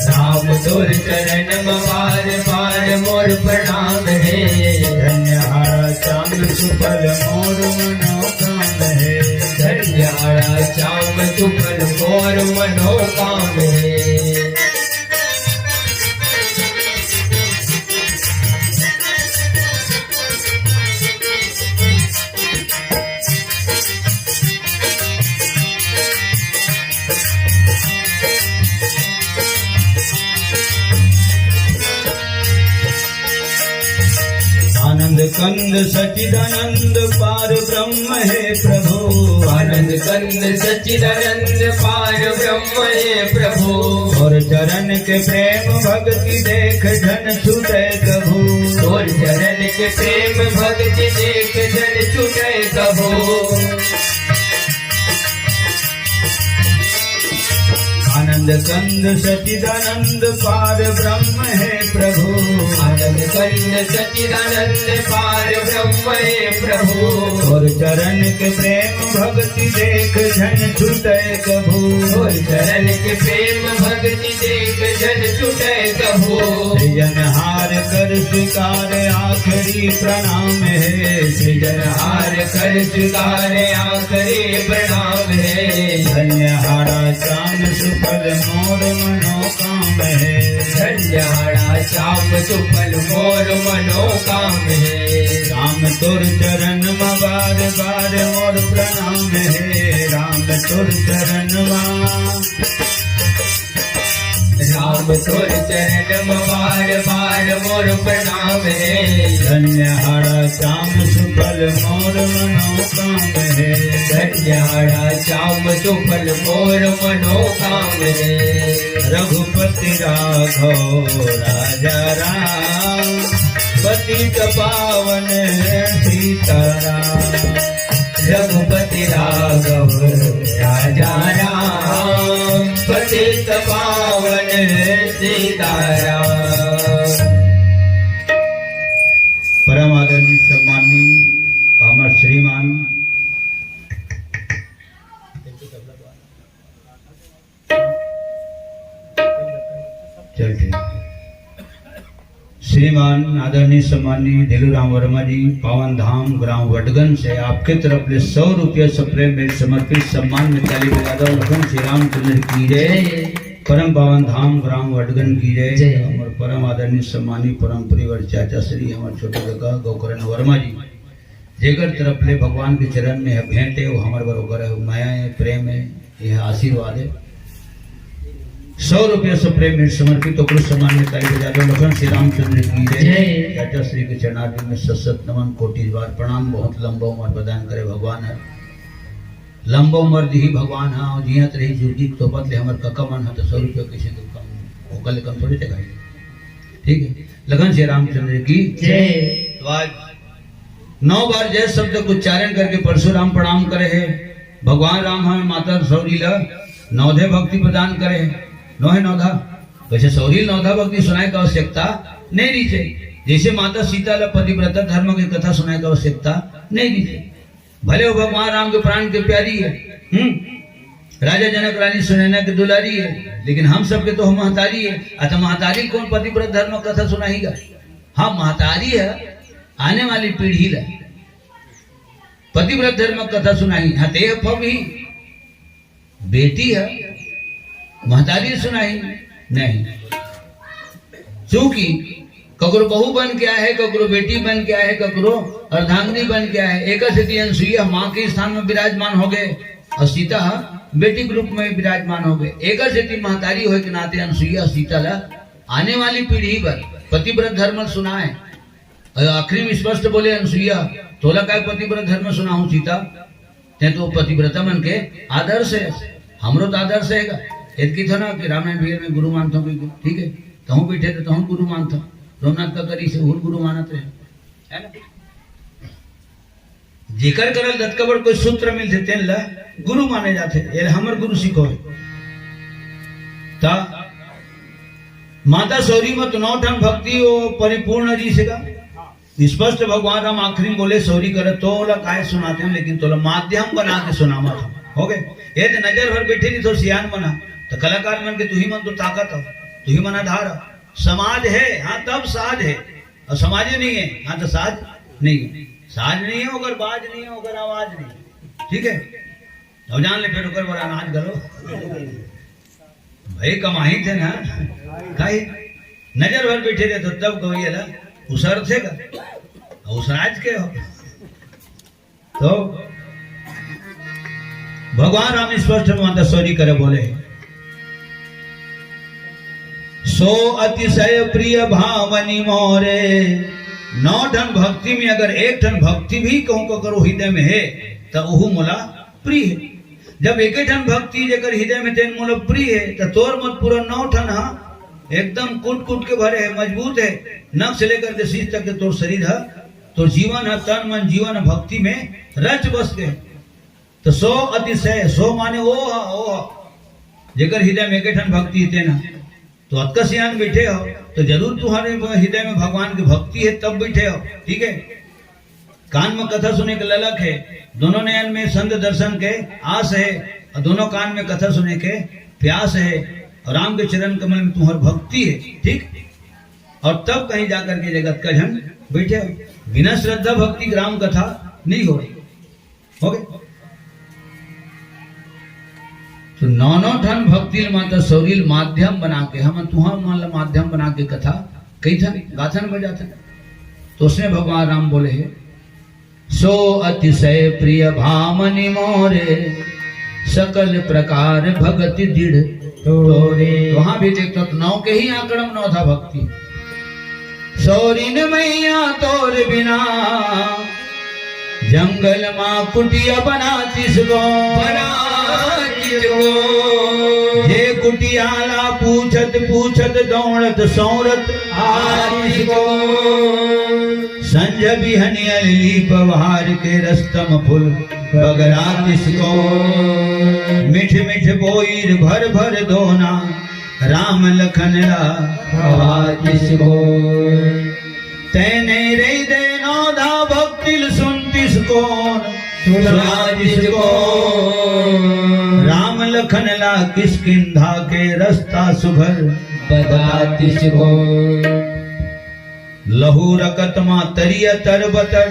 राम तोर चरण में बार बार मोर प्रणाम है। धन्य हाड़ा श्याम सुफल मोर मनोकाम है। धन्य हाड़ा श्याम सुफल मोर मनोकाम है। आनंद कंद सचिदानंद पार ब्रह्म है प्रभु। आनंद कंद सचिदानंद पार ब्रह्म हे प्रभु। तोर चरण के प्रेम भक्ति देख धन छूटे कभू। तोर चरण के प्रेम भक्ति देख धन छूटे कभू। आनंद कंद सचिदानंद पार ब्रह्म हे प्रभु। आनंद कंद सचिदानंद पार ब्रह्म हे प्रभु। तोर चरण के प्रेम भक्ति देख झन छूटे कभू। तोर चरण के प्रेम भक्ति देख झन छूटे कभू। सृजनहार कर स्वीकार आखिरी प्रणाम हे। सृजनहार कर स्वीकार आखिरी प्रणाम हे। धन्य हाड़ा श्याम सुफल मोर मनोकाम हे। धन्य हाड़ा श्याम सुफल मोर मनोकाम हे। राम तोर चरण में बार बार मोर प्रणाम हे। राम तोर चरण में, राम तोर चरण में बार बार मोर प्रणाम हे। धन्य हाड़ा श्याम सुफल मोर मनोकाम हे। कल्याणा श्याम सुफल मोर मनोकाम हे। रघुपति राघव राजा राम, पतित पावन सीताराम। रघुपति राघव राजा राम, पतित पावन सीताराम। परम आदरणीय सम्माननीय हमर श्रीमान, चल ठीक। श्रीमान आदरणीय सम्माननीय ढेलू राम वर्मा जी, पावन धाम ग्राम वडगन से आपके तरफ ले सौ रुपया सप्रेम भेंट समर्पित। सम्मान में ताली बजा दो। लखन श्री रामचंद्र की जय। परम पावन धाम ग्राम वडगन की जय। जय। हमर परम आदरणीय सम्माननीय परम प्रिय चाचा श्री हमर छोटे काका गोकरण वर्मा जी, जेकर तरफ ले भगवान के चरण में यह भेंट हे, वो हमर बर ओकर मया हे, प्रेम हे, यह आशीर्वाद हे। सौ रुपया सप्रेम भेंट समर्पित, ओकरो सम्मान में ताली बजा दो। लखन श्री रामचंद्र की जय। जय। चाचा श्री के चरणारविंद में सत सत नमन, कोटि बार प्रणाम। बहुत लंबा उम्र प्रदान करे भगवान हे, लंबा उम्र दिही भगवान हे, अउ जियत रही जुग जुग तोपत ले हमर कका मन हे, तो सौ रुपया कैसे तो कम, ओकर ले कम थोड़ी देगा, ठीक हे। लखन श्री रामचंद्र की जय। तो आज नौ बार जय शब्द के उच्चारण करके परशुराम प्रणाम करे हे। भगवान राम हमें माता सौरी ला नवधे भक्ति प्रदान करे हे। नोहे नवधा, वैसे सौरी नवधा भक्ति सुनाए का आवश्यकता नहीं रहिथे। जैसे माता सीता ला पतिव्रता धर्म की कथा सुनाए का आवश्यकता नहीं रहिथे। भले वो भगवान राम के प्राण के प्यारी हे, हम्म, राजा जनक रानी सुनैना के दुलारी हे, लेकिन हम सबके तो महतारी हे। अतः महतारी कौन पतिव्रत धर्म कथा सुनाहीगा? हाँ, महतारी हे, आने वाली पीढ़ी ला पतिव्रत धर्म कथा सुनाही। हाँ, ते फब ही बेटी हे, महतारी सुनाही नहीं। चूंकि ककरो बहू बन के आए हे, ककरो बेटी बन के आए हे, ककरो अर्धांगिनी बन के आए हे। एकर सेती अनसुईया माँ के स्थान में विराजमान हो गए अउ सीता ह बेटी के रूप में विराजमान हो गए। एकर सेती महतारी होए के नाते अनसुईया सीता ला आने वाली पीढ़ी बर पतिव्रत धर्म सुनाए। अउ आखिरी में स्पष्ट बोले अनसुईया, "तोला काय पतिव्रत धर्म सुनाहूं सीता?" ते तो पतिव्रता मन के आदर्श हे, हमरो तो आदर्श हे गा। एतकी थो ना कि रामायण भैया में गुरु मानथो कोई, ठीक हे, तहूं बैठे तो तहूं गुरु मानथो, रामनाथ का करी से उहू गुरु मानत रहे, हे ना? जेकर करल दतकबड़ कोई सूत्र मिलथे तेन ला गुरु माने जाथे, ये हमर गुरु सिखो हे। ता माता सौरी मत नौ ठन भक्ति वो परिपूर्ण जी से का स्पष्ट भगवान राम आखिरी में बोले, "सौरी करे तोला काय सुनाते हैं, लेकिन तोला माध्यम बना के सुनावत हूँ।" हो गए? ये तो नजर भर बैठे नहीं तो सियान बना, तो कलाकार मन के तुही मन तो ताकत हो, तुही मन आधार हो। समाज हे, हाँ, तब साज हे, अउ समाजे नहीं हे, हाँ, तो साज नहीं हे। साज नहीं हे, ओकर बाज नहीं हे, ओकर आवाज नहीं हे। ठीक हे? अउ जान ले, फेर ओकर बर अनाज घलो। भाई कमाही थे ना, काहे? नजर भर बैठे रहे तो तब गवैया ला उसरथे का, उसराज के हो। तो भगवान राम स्पष्ट माता सौरी करे बोले, "सो अतिशय प्रिय भावनी मोरे।" नौ ठन भक्ति में अगर एक ठन भक्ति भी कहूँ ककरो हृदय में हे, त ओहू मोला प्रिय हे। जब एके ठन भक्ति जेकर हृदय में तेन मोला प्रिय हे, त तोर मत पूरा नौ ठन हा एकदम कूट कूट के भरे हे, मजबूत हे, नख से लेकर के शीश तक के तोर शरीर हे, तोर जीवन हे, तन मन जीवन भक्ति में रच बस गए। तो सो अतिशय, सो माने ओ ह, ओ ह। जेकर हृदय में एके ठन भक्ति हे तेन ह। तो अतका सियान बैठे हो, तो जरूर तुम्हारे हृदय में भगवान की भक्ति हे, तब बैठे हो, ठीक हे? कान में कथा सुने के ललक हे, दोनों नयन में संत दर्शन के आस हे, अउ दोनों कान में कथा सुने के प्यास हे, अउ राम के चरण कमल में तुम्हार भक्ति हे, ठीक? अउ तब कहीं जाकर के जगत का झन बैठे हो। बिना श्रद्धा भक्ति के राम कथा नहीं हो। हो गए? तो नौ नौ ठन भक्ति ल माता सौरी ल माध्यम बना के, हमन तुहर मन ल माध्यम बना के कथा कहिथन, गाथन, बजाथन। तो उसने भगवान राम बोले हे, "सो अतिशय प्रिय भावनी मोरे, सकल प्रकार भगति दृढ़ तोरे।" वहां भी देखो तो नौ के ही आंकड़ा में नौ था भक्ति। "सौरी न मैया तोर बिना, जंगल मा कुटिया बनातिस कोन। बनातिस कोन। जे कुटिया ला पूछत पूछत दौड़त सौरत आतिस कोन। संझ बिहनिया लीप बहार के रस्तम फूल बगरातिस कोन। मिठ मिठ बोइर भर भर दोना राम लखन ला खवातिस कोन। तैं नइ रहिदे नौधा भक्ति ल सुनतिस कोन। सुनातिस कोन। राम लखन ला किष्किंधा के रस्ता सुघर बतातिस कोन। लहू रकत मा तरिया तर बतर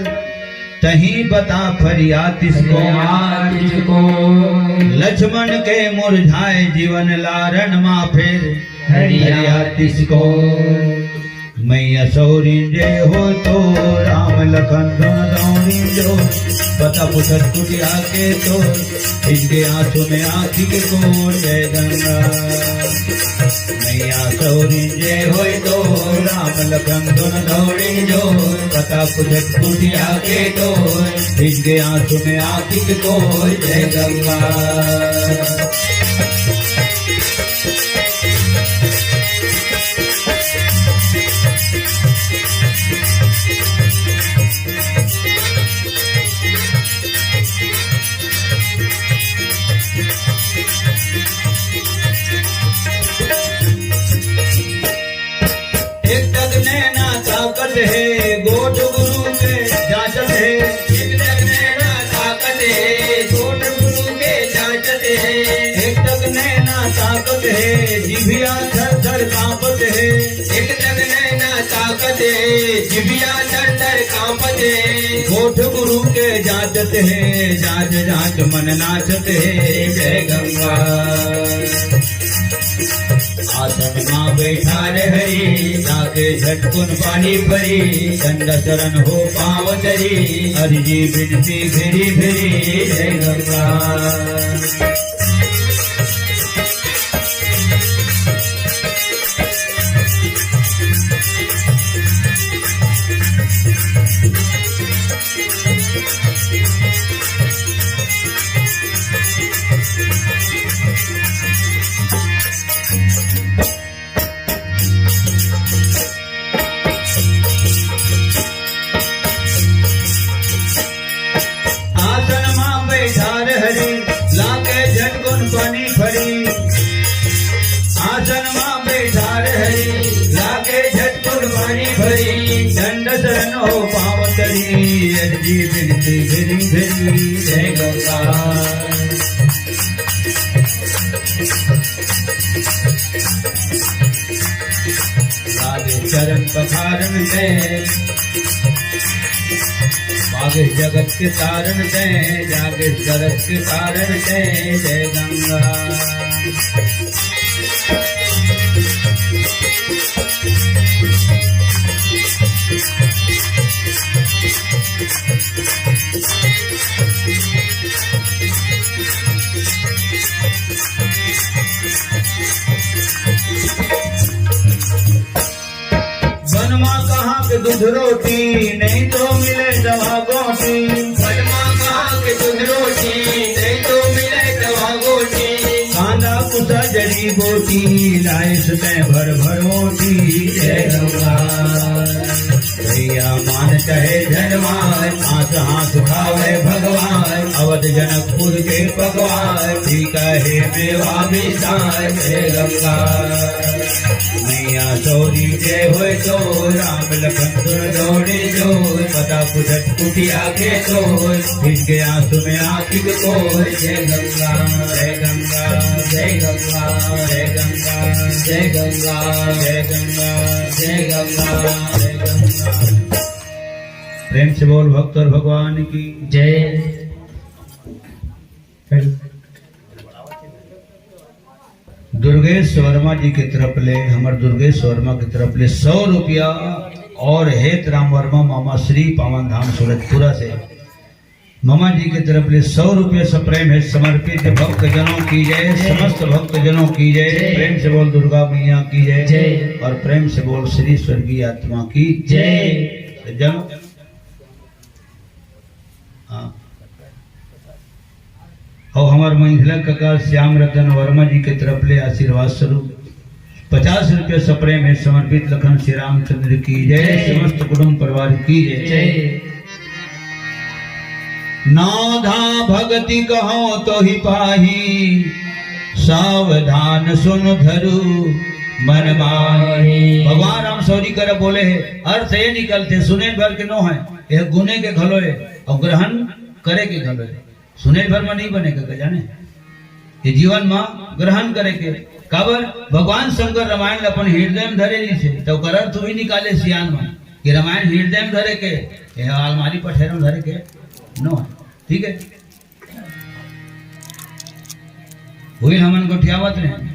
तहीं बता फरियातिस कोन। फरियातिस कोन। लक्ष्मण के मुरझाए जीवन ला रण मा फेर हरियातिस कोन। मैया सौरिन जे होय तो राम लखन दुनो दौरिन जो। पता पुछत कुटिया के तो इनके आंसू में आँखी के कोर। जय गंगा। मैया सौरिन जे होय तो राम लखन दुनो दौरिन जो। पता पुछत कुटिया के तो इनके आंसू में आँखी के कोर। जय गंगा। एक टक नैना ताकत हे, गोठ गुरु के जांचत हे। एक टक नैना ताकत हे, गोठ गुरु के जांचत हे। एक टक नैना ताकत हे, जिभिया थर थर कांपत हे। एक टक नैना ताकत हे, जिभिया थर थर कांपत हे। गोठ गुरु के जांचत हे, जांच जांच मन नाचत हे। जय गंगा। आसन मा बैठारे हरि, लागे झटकुन पानी परी, चंदा चरण हो पाँव तरी, अर्जी बिनती फिरी फिरी। जय गंगा। आसन मा बैठार हरि, लागे झटकुन पानी फरी। आसन मा बैठार हरि, लागे झटकुन पानी फरी। चंदा चरण हो पाँव तरी, अर्जी बिनती फिरी फिरी। जय गंगा। लागे चरण पखारन तैं, भागे जगत के तारन तैं, जागे जगत के तारन तैं। जय गंगा। बन मा कहाँ के दूध रोटी, नहीं तो मिले दवा गोटी। बन मा कहाँ के दूध रोटी, नहीं तो मिले दवा गोटी। कांदा कुसा जड़ी बूटी, लाइस तैं भर भर ओटी। जय गंगा। भैया मान चाहे झन मान, आस आस खावे भगवान। अवध जनकपुर के पकवान, ठीक हे मेवा मिठाय। जय गंगा। मैया सौरी जय होय तो, राम लखन दुनो दौड़े जो। पता पुछत कुटिया के तो, इनके आंसू में आँखी के कोर। जय गंगा, जय गंगा, जय गंगा, जय गंगा, जय गंगा, जय गंगा, जय गंगा, जय गंगा। प्रेम से बोल भक्त और भगवान की जय। दुर्गेश वर्मा जी के तरफ ले, हमर दुर्गेश वर्मा के तरफ ले सौ रुपया और हेत राम वर्मा मामा श्री पावन धाम सूरजपुरा से मामा जी के तरफ ले सौ रुपया से प्रेम हे समर्पित। भक्त जनों की जय, समस्त भक्त जनों की जय। जय। प्रेम से बोल दुर्गा मैया की जय। जय। और प्रेम से बोल श्री स्वर्गीय आत्मा की जय। जय। सज्जनों, और मंझला कका श्याम रतन वर्मा जी के तरफ ले आशीर्वाद स्वरूप पचास रुपया सप्रेम हे समर्पित। लखन श्री रामचंद्र की जय, जय। समस्त कुटुंब परिवार की जय। जय। नाधा भगति कहो तो ही पाही, सावधान सुन धरु मन माही। भगवान राम सौरी कर बोले हे, अर्थ ये निकलथे, सुने भर के नो हे, ये गुने के घलो हे और ग्रहण करे के घलो हे। सुने भर में नहीं बने का जाने, ये जीवन में ग्रहण करे के। काबर भगवान शंकर रामायण ल अपन हृदय में धरे रहिसे, तो ओकर अर्थ भी निकाले सियान में कि रामायण हृदय में धरे के, ये अलमारी पठेरा में धरे के नो हे। ठीक है, वही हमन गोठियावत रहे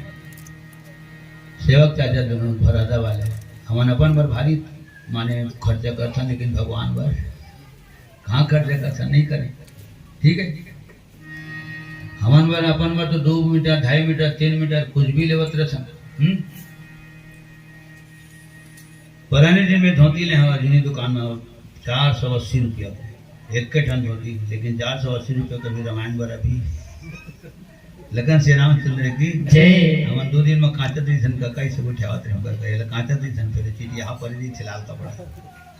सेवक चाचा दोनों भरादा वाले, हमन अपन बर भारी माने खर्चा करथन, लेकिन भगवान बर कहाँ खर्चा करथन, नहीं करे। ठीक है, हमन बर अपन बर तो दो मीटर, ढाई मीटर, तीन मीटर कुछ भी लेवत रहथन। हम्म, पुराने दिन में धोती ले हवा जुनी दुकान में, चार सौ अस्सी रुपया एक के ठन धोती, लेकिन चार सौ अस्सी रुपया कभी रामायण बर अभी। लखन श्री रामचंद्र की जय। हमन दो दिन में कांचत रहिथन, कका से गोठियावत रहे, हमर कहे ला कांचत रहिथन, फिर चीज यहाँ पर रही थी लाल कपड़ा।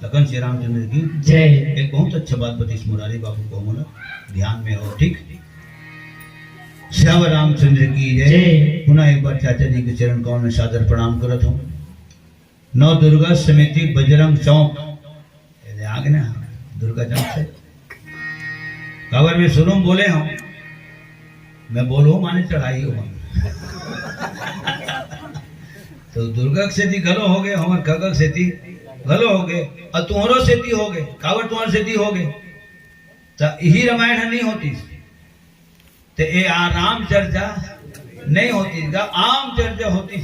लखन श्री रामचंद्र की जय। एक बहुत अच्छा बात बतीस मुरारी बाबू को, हमन ध्यान में हो, ठीक। श्याम रामचंद्र की जय। जय। पुनः एक बार चाचा जी के चरण कमल में सादर प्रणाम करत हूँ। नव दुर्गा समिति बजरंग चौक, ये आगे ना दुर्गा चौक से, काबर में शुरू में बोले हूँ, मैं बोलूँ माने चढ़ाई हो। तो दुर्गा के सेती घलो हो गए, हमर कका के सेती घलो हो गए, और तुम्हारो सेती हो गए। काबर तुम्हारे सेती हो गए, तो यही रामायण नहीं होती, तो ये आ राम चर्चा नहीं होती, का आम चर्चा होती।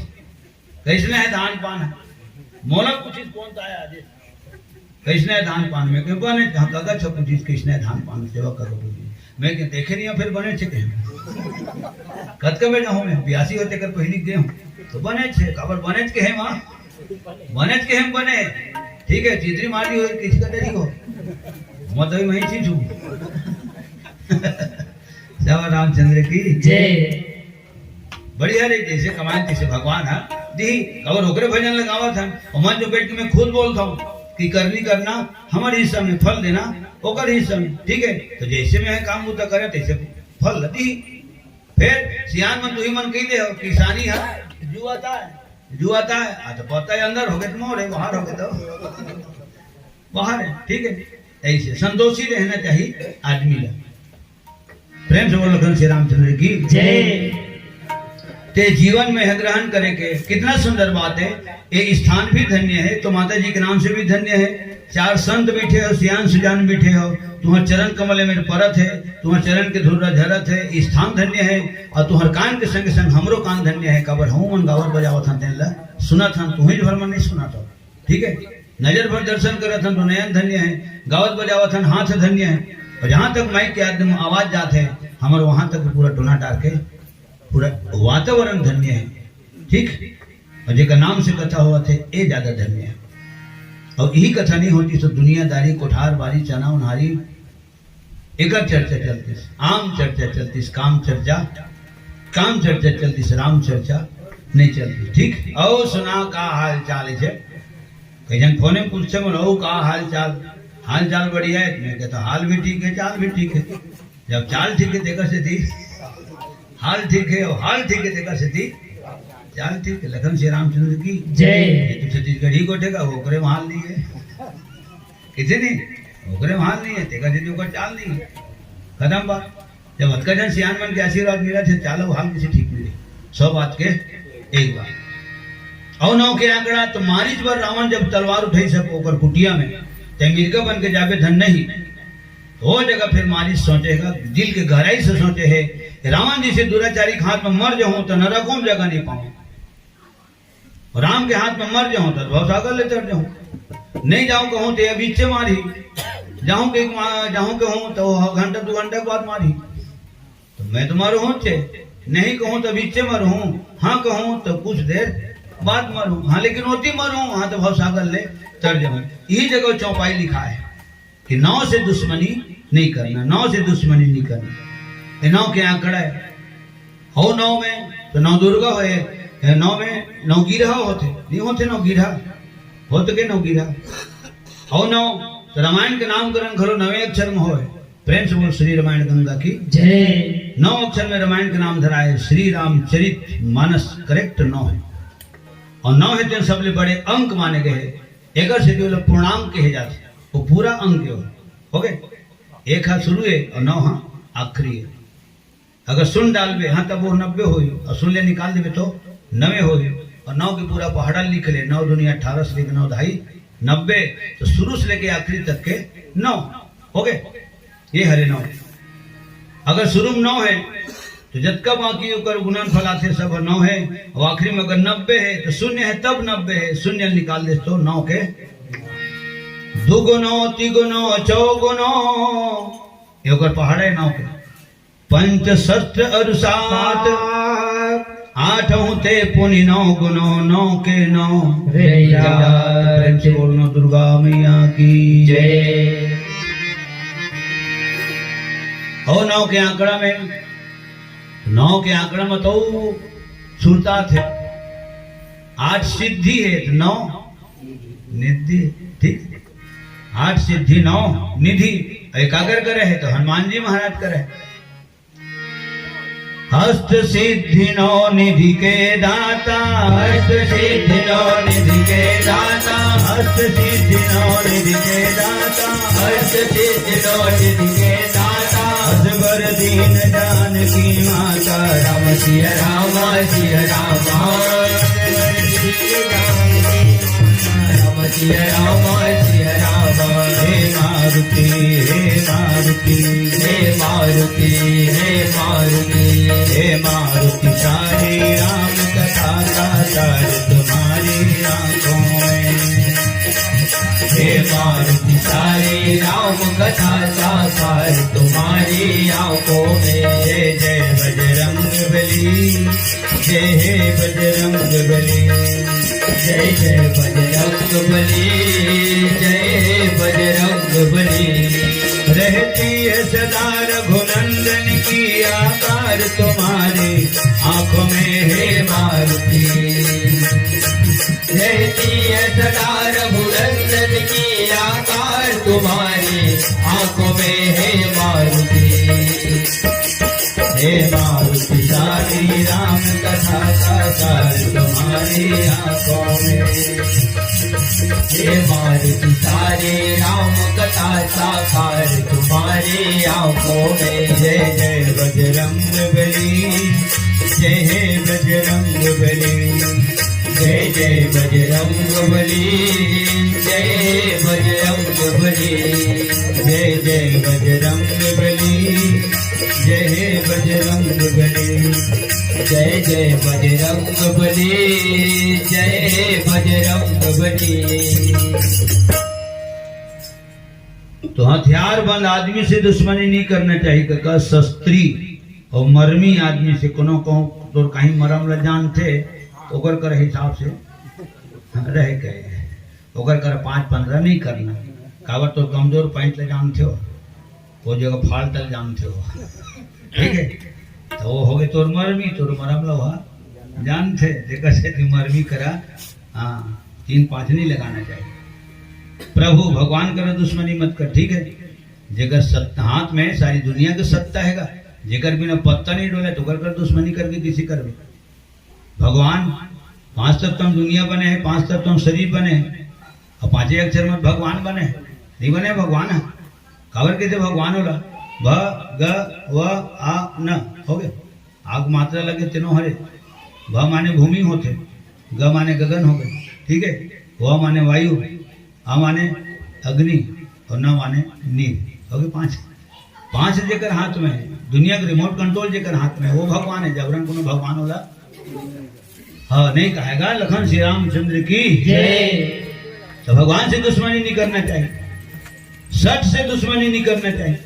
कैसने हे धान पान? मोला पूछिस कौन ता आय आदेश? कैसने हे धान पान? मैं कहे बने, हाँ, कका छ पूछिस कैसने हे धान पान, सेवक कका पूछिस। मैं कहे देखे नहीं, फिर बने छे कहे। कतका में जाऊँ मैं, ब्यासी होते कर पहली गए हूँ, तो बने छे, काबर बने छे कहे वहाँ, बने छे कहे बने। ठीक है, चितरी मारी हो, किसी का डरी हो, मैं तो वही चीज हूँ। श्याम रामचंद्र की जय। बढ़िया रे, जैसे कमाए तैसे भगवान ह दिही। और ओकरे भजन लगावत हन, और मन जो बैठ के मैं खुद बोलता हूँ कि करनी करना हमारे हिस्सा में, फल देना ओकर हिस्सा में, ठीक है। तो जैसे मैं काम बूता करे तैसे फल दिही। फिर सियान मन तुही मन कही दे हो, किसानी है जुआता है, जुआता है, आ तो पता है अंदर हो गए तो मोर है, बाहर हो गए तो बाहर है, ठीक है। ऐसे संतोषी रहना चाहिए आदमी का। प्रेम से बोल लखन श्री रामचंद्र की जय। ते जीवन में है ग्रहण करे के, कितना सुंदर बात है। ये स्थान भी धन्य है, तो माता जी के नाम से भी धन्य है। चार संत बैठे हो, सियान सुजान बैठे हो, तुम्हार चरण कमल में परत है, तुम्हार चरण के धुर्रा झरत है, ये स्थान धन्य है। और तुम्हार कान के संग संग हमरो कान धन्य है, काबर हम मन गावत बजावत हन तेन ला सुनत हन, तुम्हें भर मन नहीं सुनत हो। ठीक है, नजर भर दर्शन करत हन तो नयन धन्य है, गावत बजावत हन हाथ धन्य है। और जहाँ तक माइक के आदम आवाज जात है, हमर वहाँ तक पूरा टोला डार के पूरा वातावरण धन्य है। ठीक, और जेकर नाम से कथा होवत है, ये ज्यादा धन्य है। और यही कथा नहीं होती तो दुनियादारी, कोठार बारी, चना उन्हारी, एकर चर्चा चलतीस, आम चर्चा चलतीस, काम चर्चा, काम चर्चा चलतीस, राम चर्चा नहीं चलती। ठीक, और सुना का हाल चाल है? कई जन फोन में पूछते मन, "ओ का हाल चाल?" हाल चाल बढ़िया है। मैं कहता, "हाल भी ठीक है, चाल भी ठीक है।" जब चाल ठीक है, तेकर सेती हाल ठीक है, और हाल ठीक है, तेकर सेती चाल ठीक है। लखन श्री रामचंद्र की जय। ये तो छत्तीसगढ़ी गोठे का, ओकरे में हाल नहीं है, किसे नहीं, ओकरे में हाल नहीं है, तेकर सेती ओकर चाल नहीं है। खत्म बात। जब अतका जन सियान मन के आशीर्वाद मिला थे, चाल अउ हाल किसे ठीक मिले। सौ बात के एक बात। अउ नौ के आंकड़ा तो मारिच बर रावण जब तलवार उठाई सब ओकर कुटिया में, ते मिर्गा बन के जाबे धन नहीं। तो वो जगह फिर मारिच सोचे है, दिल के गहराई से सोचे है, रावण जैसे दुराचारी के हाथ में मर जाऊं तो नरकों में जगह नहीं पाऊं। राम के हाथ में मर जाऊं तो भवसागर ले चढ़ जाऊं। नहीं जाऊं कहूं तो ये बीचे मारही, जाऊं के मा-, जाऊं कहूं तो घंटा दो घंटा के बाद मारही। तो मैं तो मरहूं छे, नहीं कहूं तो बीचे मरहूं, हाँ कहूं तो कुछ देर बाद मरहूं, हाँ लेकिन ओती मरहूं, हाँ तो भवसागर ले चढ़ जाऊं। यही जगह चौपाई लिखा है कि नाव से दुश्मनी नहीं करना, नाव से दुश्मनी नहीं करना। ये नौ के आंकड़ा है। अउ नौ में तो नौ दुर्गा होय, ये नौ में नौ गिरहा होथे, नहीं होथे नौ गिरहा, होथे के नौ गिरहा? अउ नौ तो रामायण के नामकरण घलो नवे अक्षर में होय। प्रेम से बोल श्री रामायण गंगा की जय। नौ अक्षर में रामायण के नाम धरा है, श्री रामचरित मानस, करेक्ट नौ है। अउ नौ हे तेन सबले बड़े अंक माने गए हे, एकर से जो लोग पूर्णांक कहे जाथे, वो पूरा अंक हो, हो गए? एक हा शुरू है अउ नौ हा आखिरी है। अगर शून्य डालबे, हाँ, तब वो नब्बे होई, अउ शून्य निकाल देबे तो नवे होई। अउ नौ के पूरा पहाड़ा लिख ले, नौ दूनी अठारह से लेके नौ दहाई नब्बे, तो शुरू से लेके आखिरी तक के नौ हो गए। ये हरे नौ। अगर शुरू में नौ है, तो जतका बाकी ओकर गुणनफल आथे, सब नौ है। अउ आखिरी में अगर नब्बे है, तो शून्य है तब नब्बे है, शून्य निकाल दे तो नौ के दुगुनो, तिगुनो, चौगुनो, ये ओकर पहाड़ा है नौ के। पंच शस्त्र अरु सात, आठ होते पुनि नौ गुनो, नौ के नौ। रे जात। प्रेम से बोलना दुर्गा मैया की जय। अउ नौ के आंकड़ा में, नौ के आंकड़ा में तो सुरता थे, आठ सिद्धि है तो नौ निधि, ठीक? आठ सिद्धि नौ निधि, एकाग्र करे है तो हनुमान जी महाराज करे। अष्ट सिद्धि नौ निधि के दाता, अष्ट सिद्धि नौ निधि के दाता, अष्ट सिद्धि नौ निधि के दाता, अष्ट सिद्धि नौ निधि के दाता। असबर दीन जानकी माता, राम सिया राम, सिया राम। राम सिया राम, सिया राम। हे मारुति, हे मारुति, हे मारुति, हे मारुति, हे मारुति, सारी राम कथा का सार तुम्हारी आंखों में। हे मारुति, सारी राम कथा का सार तुम्हारी आंखों में। जय जय बजरंग बली, जय हे बजरंग बली, जय जय बजरंग बली, जय हे बजरंग बली। रहती है सदा रघुनंदन की आकार तुम्हारी आंखों में हे मारुति। रहती है सदा रघुनंदन की आकार तुम्हारी आंखों में हे मारुति। हे मारुति सारी राम कथा का सार तुम्हारी आंखों में। हे मारुति सारी राम कथा का सार तुम्हारी आंखों में। जय जय बजरंग बली, जय हे बजरंग बली। जय जय बजरंग बली, जय बजरंग बली, जय जय बजरंग बली, जय बजरंग बली, जय जय बजरंग बली, जय बजरंग बली। तो हथियारबंद आदमी से दुश्मनी नहीं करना चाहिए, काका। शस्त्री अउ मरमी आदमी से कोनो कहूँ तोर कहीं मरम ल जानथे, ओकर कर हिसाब से रह के, ओकर कर पाँच पन्द्रह नहीं करना। काबर तोर कमजोर point ल जानथे हो, वो जगह fault ल जानथे हो, ठीक है? तो वो हो गए तोर मरमी, तोर मरम ल ओहा जानथे, जेकर से कि मरमी करा, हाँ, तीन पाँच नहीं लगाना चाहिए। प्रभु भगवान करा दुश्मनी मत कर, ठीक है? जेकर सत्ता हाथ में सारी दुनिया के सत्ता हैगा, जेकर बिना पत्ता नहीं डोले, तो ओकर कर दुश्मनी करके किसी करबे। भगवान, पांच तत्व दुनिया बने हैं, पांच तत्व शरीर बने हैं, अउ पांचे अक्षर में भगवान बने हैं, नहीं बने हैं भगवान है। काबर कहिथे भगवान ओला? भ, ग, व, आ, न, हो गए। आग मात्रा लगे तेनो हरे। भ माने भूमि होथे, ग माने गगन हो गए, ठीक है, व माने वायु, अ माने अग्नि अउ न माने नीर। हो गए पांच। पांच जेकर हाथ में है, दुनिया के remote control जेकर हाथ में है, वो भगवान है। जबरन कोनो भगवान ओला, हाँ, नहीं कहेगा। लखन श्री रामचंद्र की जय। तो भगवान से दुश्मनी नहीं करना चाहिए, सट से दुश्मनी नहीं करना चाहिए।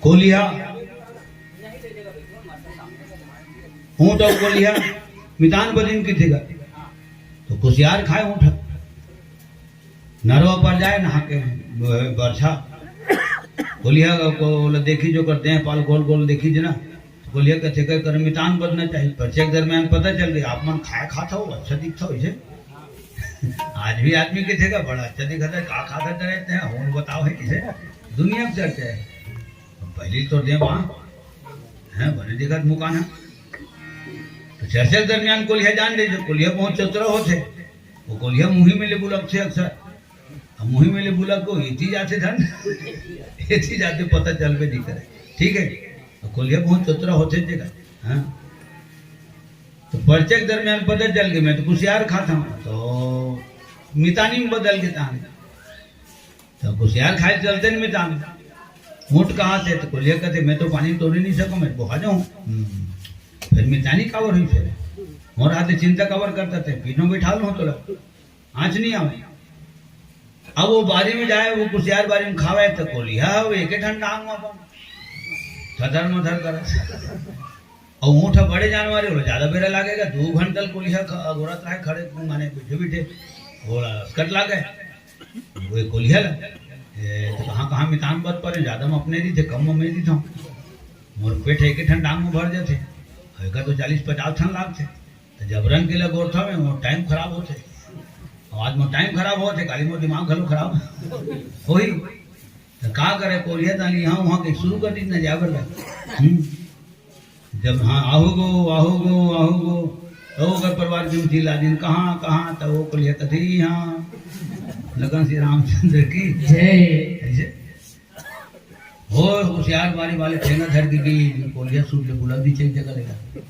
कोलिहा, ऊंट अउ कोलिहा मितान बलिन की थी गा, तो कुसियार खाए ऊंट। नरवा पर जाए नहा के, बरछा। कोलिहा को ओला देखिस, ओकर देह पाल गोल गोल देखिस ना, तो कोलिहा कथे, "कर, कर मितान बदना चाहिए।" परछे के दरमियान पता चल गे, "आप मन खाए खात हो, अच्छा दिखत हो इसे।" आज भी आदमी कथे का, "बड़ा अच्छा दिखत है, का खात है तेरे ते, होन बताओ है किसे?" दुनिया में चर्चा है। पहली तो दे बा, हैं, बने दिखत मुकान है। तो चर्चा के दरमियान कोलिहा जान ले, जो कोलिहा बहुत चतुरा होथे, वो कोलिहा मुही में ले बुलकथे अक्सर। अब मुही में ले बुलक को एती जाथे धन, एती जाथे पता चलबे नहीं करे। ठीक है, तो कोलिहा बहुत चतुरा होथे जेकर, हाँ। तो परछे के दरमियान पता चल गे, मैं तो कुसियार खाता हूँ, तो मितानी में बदल के तान। तो कुसियार खाए चलते नहीं मितान। ऊँट कहाँ से? तो कोलिहा कहते, "मैं तो पानी तोड़ ही नहीं सकूँ, मैं बोहा जाऊँ।" हम्म। फिर मितानी काबर हुई फिर? मोर हाथे चिंता काबर करता थे? पीठ में बैठा लो तो लग। आँच नहीं आवे। अब वो बारी में जाए, वो कुसियार बारी में खावे, तो कोलिहा, वो एक ठन डांग में अपन थथर मथर करे। और ऊँट ह बड़े जानवर है, वो ज्यादा बेरा लागेगा। दो घंटा कोलिहा ख-, अगोरत रहे खड़े, माने बैठे बैठे, वो लसकट लागे। वो कोलिहा ला, "ए, तो कहाँ कहाँ मितान बद परे, ज्यादा में अपने दी थे, कम में मैं दी था। मोर पेट एक ठन डांग में भर जाथे, एकर तो चालीस पचास ठन लागथे। तो जबरन के लिए गोरथा में, मोर टाइम खराब होथे। और आज मोर टाइम खराब होथे, काली मोर दिमाग घलो खराब होही।" तो का करे, कोलिहा ताली यहाँ वहाँ के शुरू कर दी ना जाए बर लगे। हम्म। जब हाँ, "आहू गो, आहू गो, आहू गो।" तो ओकर परिवार के उठी ला दिन, "कहाँ, कहाँ?" तो वो कोलिहा कथे, "यहाँ।" लगन श्री रामचंद्र की जय। ऐसे हो होशियार बारी वाले ठेंगा धर के गई, कोलिहा सूट ले बुला दी, चेक जगह लेगा।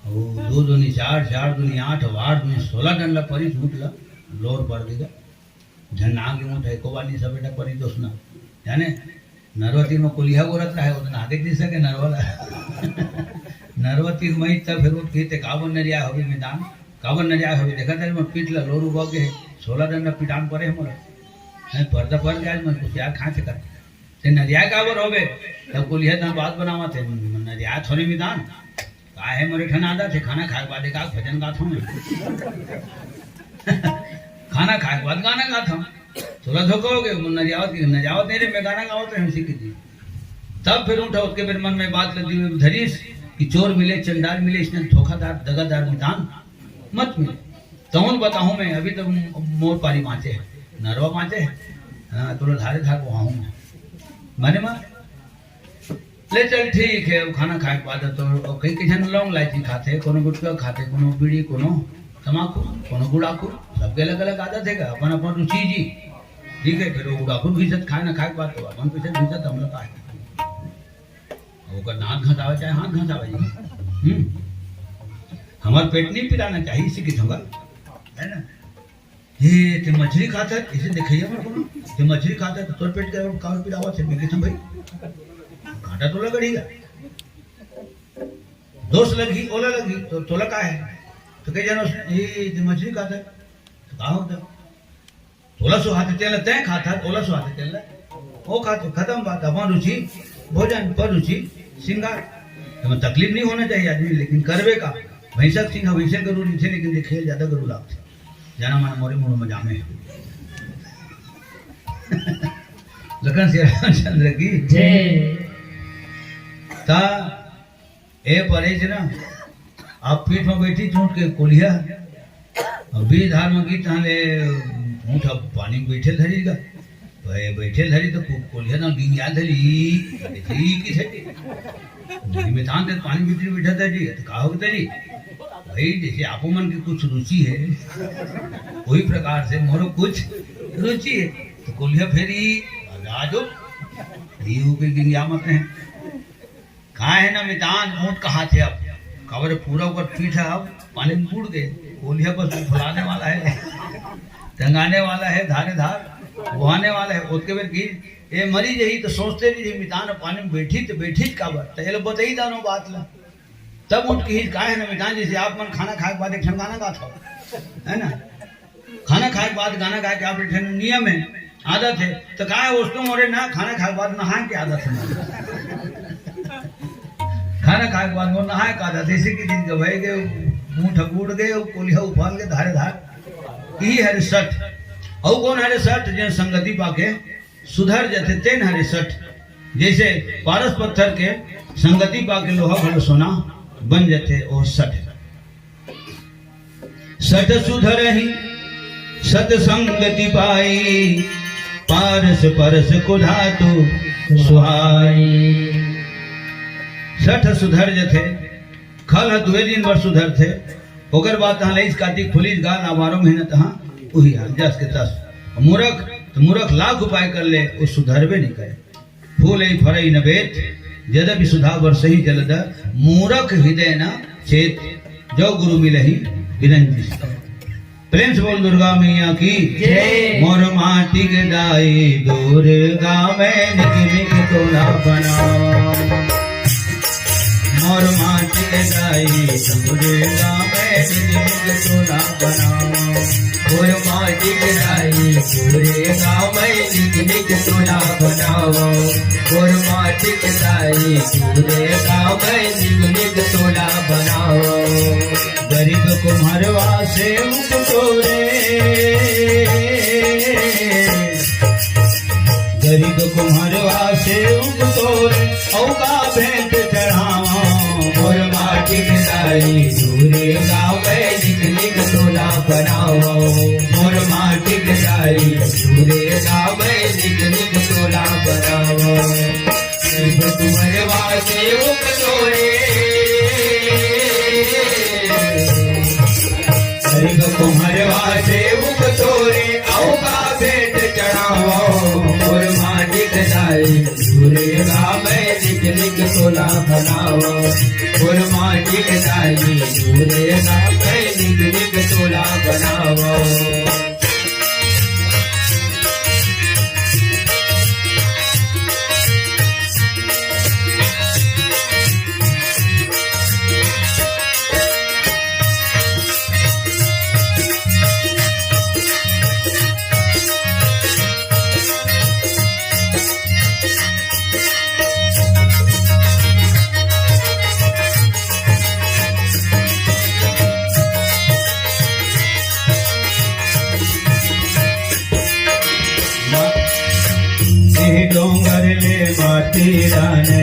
वो दो दूनी चार, चार दूनी आठ, आठ दूनी सोलह डंडा परी सूट ला, लोर पड़ देगा। झन नाम के मुंह एको बार नहीं सब बेटा परी दोसना। जाने, नरवा तीर में कोलिहा गोरत रहे, उतना आगे दिस सके नरवा ला। नरवा तीर में तब फिर उठ के ते काबर नरिया हवे मैदान, काबर नरिया हवे, देखा तेरे में पीठ ला लोर उबा के, सोलह डंडा पिटान परे है मोला। हैं, पर्दा पर गया, मैं कुसियार खाँचे कर। ते नरिया काबर होवे? तब कोलिहा तन बात बनावा थे, नरिया थोड़ी मैदान। का है मोरे ठन आदत है, खाना खाए के बाद एक आध भजन गात हूँ मैं। खाना खाए के बाद गाना गात हूँ। थोड़ा धोखा हो गया, वो नरियावत की, नरियावत नहीं रे, मैं गाना गावत हूँ, सीख दी। तब फिर उठा, उसके फिर मन में बात लगी हुई धरीस कि चोर मिले, चंडाल मिले, इसने धोखादार, दगादार मैदान मत मिले। तौन बताऊं मैं, अभी तो मोर पारी बाँचे है, नरवा बाँचे है। हाँ, तो धारे धार को आऊँ मैं। माने माँ, ले चल ठीक है, वो खाना खाए के बाद तो, और कई कई झन लौंग इलायची खाथे, कोनो गुटखा खाथे, कोनो बीड़ी, कोनो तमाकू, कोनो गुड़ाकू, सबके अलग-अलग आदत है, अपन-अपन रुचि जी। ठीक है, फिर वो गुड़ाकू घिसत खाए ना खाए के बाद तो अपन पीछे घिसत हम लोग का है। ओकर दाँत घसावे चाहे हाथ घसावे जी। हम्म। हमार पेट नहीं पिराना चाहिए, इसी की धंगल, है ना? "हे, ते मछली खाता है?" इसे देखइया मत कोनो। "ते मछली खाता है, तो तोर पेट का काबर पिरावत है?" मैं कहता हूँ, "भाई, कांटा तोला गड़ीगा। दोष लगही, ओला लगही, तो तोला का है?" तो कह जानो, "ये ते मछली खाता है, तो का होता?" तोला सुहाथे तेल तय खाता, तोला सुहाथे तेल। वो खाते, खत्म बात, अपन रुचि, भोजन पर रुचि, श्रृंगार। एमा तकलीफ नहीं होना चाहिए आदमी, लेकिन करबे का? भैंसा के सिंह, भैंसा के गरु रहिथे, लेकिन देखे ज्यादा गरु लागथे। जाना माना मोरे मुड़ में जामे है। लखन श्री रामचंद्र की जय। ता ए परेज ना, आप पीठ में बैठी चूट के कोलिया, और बीच धार में गीत ले ऊँट अब पानी में बैठे धरी का। भाई बैठे धरी तो को-, कोलिया ना गिंगिया धरी, ई, ई की धरी। मेरी में तान ते पानी भीतर बैठा था जी, तो का हो गया जी? भाई जैसे आपो मन की कुछ रुचि है, वही प्रकार से मोरो कुछ रुचि है। तो कोलिया फेरी, आ जाओ, ये हो के गिंगिया मत है। कहाँ है ना मितान, ऊँट कहाँ थे अब? काबर पूरा ओकर पीठ है अब पानी में बूड़ गए। कोलिया बस उफलाने वाला है, टंगाने वाला है, धारे धार बोहाने वाला है। ओतके बेर की ए मरी जही तो सोचते रही मितान अब पानी में बैठी तो बैठी काबर? तो ये लोग बताई दानो बात ला। तब ऊँट की कहा है ना मितान, जैसे आप मन खाना खाए के बाद एक ठन गाना गात हो, है ना? खाना खाए के बाद गाना गाए के आप एक ठन नियम है, आदत है। तो कहा है, उसको मोरे ना खाना खाए के बाद नहाए के आदत है। खाना खाए के बाद मोर नहाए के आदत है, इसी की दिन के भाई के मुंह ठकूड़ गए, कोलिया उफाल के धारे धार। यही है सच। अउ कोन हरे सठ, जेन संगति पाके सुधर जथे, तेन हरे सठ। जइसे पारस पत्थर के संगति पाके लोहा घलो सोना बन जथे, ओ सठ। सठ सुधरहि सत संगति पाई, पारस परस को धातु सुहाई। सठ सुधर जथे, खल ह दुए दिन बर सुधरथे, ओकर बाद तहाँ लइस कातिक फुलिस गा ना बारो महीना तहाँ उही ह जस के तस। मूरख त मूरख लाख उपाय कर ले, ओ सुधरबे नइ करे। फूलइ फरइ न बेत, जदपि सुधा बरसहि जलद, मूरख हृदय न चेत, जो गुरु मिलहि बिरंजि। प्रेम से बोल दुर्गा मैया की जय। मोर माटी के दाई दुर्गा मैं निक निक तोला बनाओ। मोर माटी के दाई दुर्गा मैं निक निक तोला बनाओ। मोर माटी के दाई दुर्गा मैं निक निक तोला बनाओ। मोर माटी के दाई दुर्गा मैं निक निक तोला बनाओ। गरीब कुम्हरवा सेवक तोरे, गरीब कुम्हरवा सेवक तोरे, अउ का भेंट चढ़ावा। मोर माटी के दाई दुर्गा मैं निक निक तोला बनाओ। मोर माटी के दाई दुर्गा मैं निक निक तोला बनाओ। गरीब कुम्हरवा सेवक तोरे, गरीब कुम्हरवा सेवक तोरे, अउ का भेंट चढ़ाओ। मोर माटी के दाई दुर्गा मैं निक निक तोला बनाओ। मोर माटी के दाई दुर्गा मैं निक निक तोला बनाओ। ए डोंगर ले माटी लाने,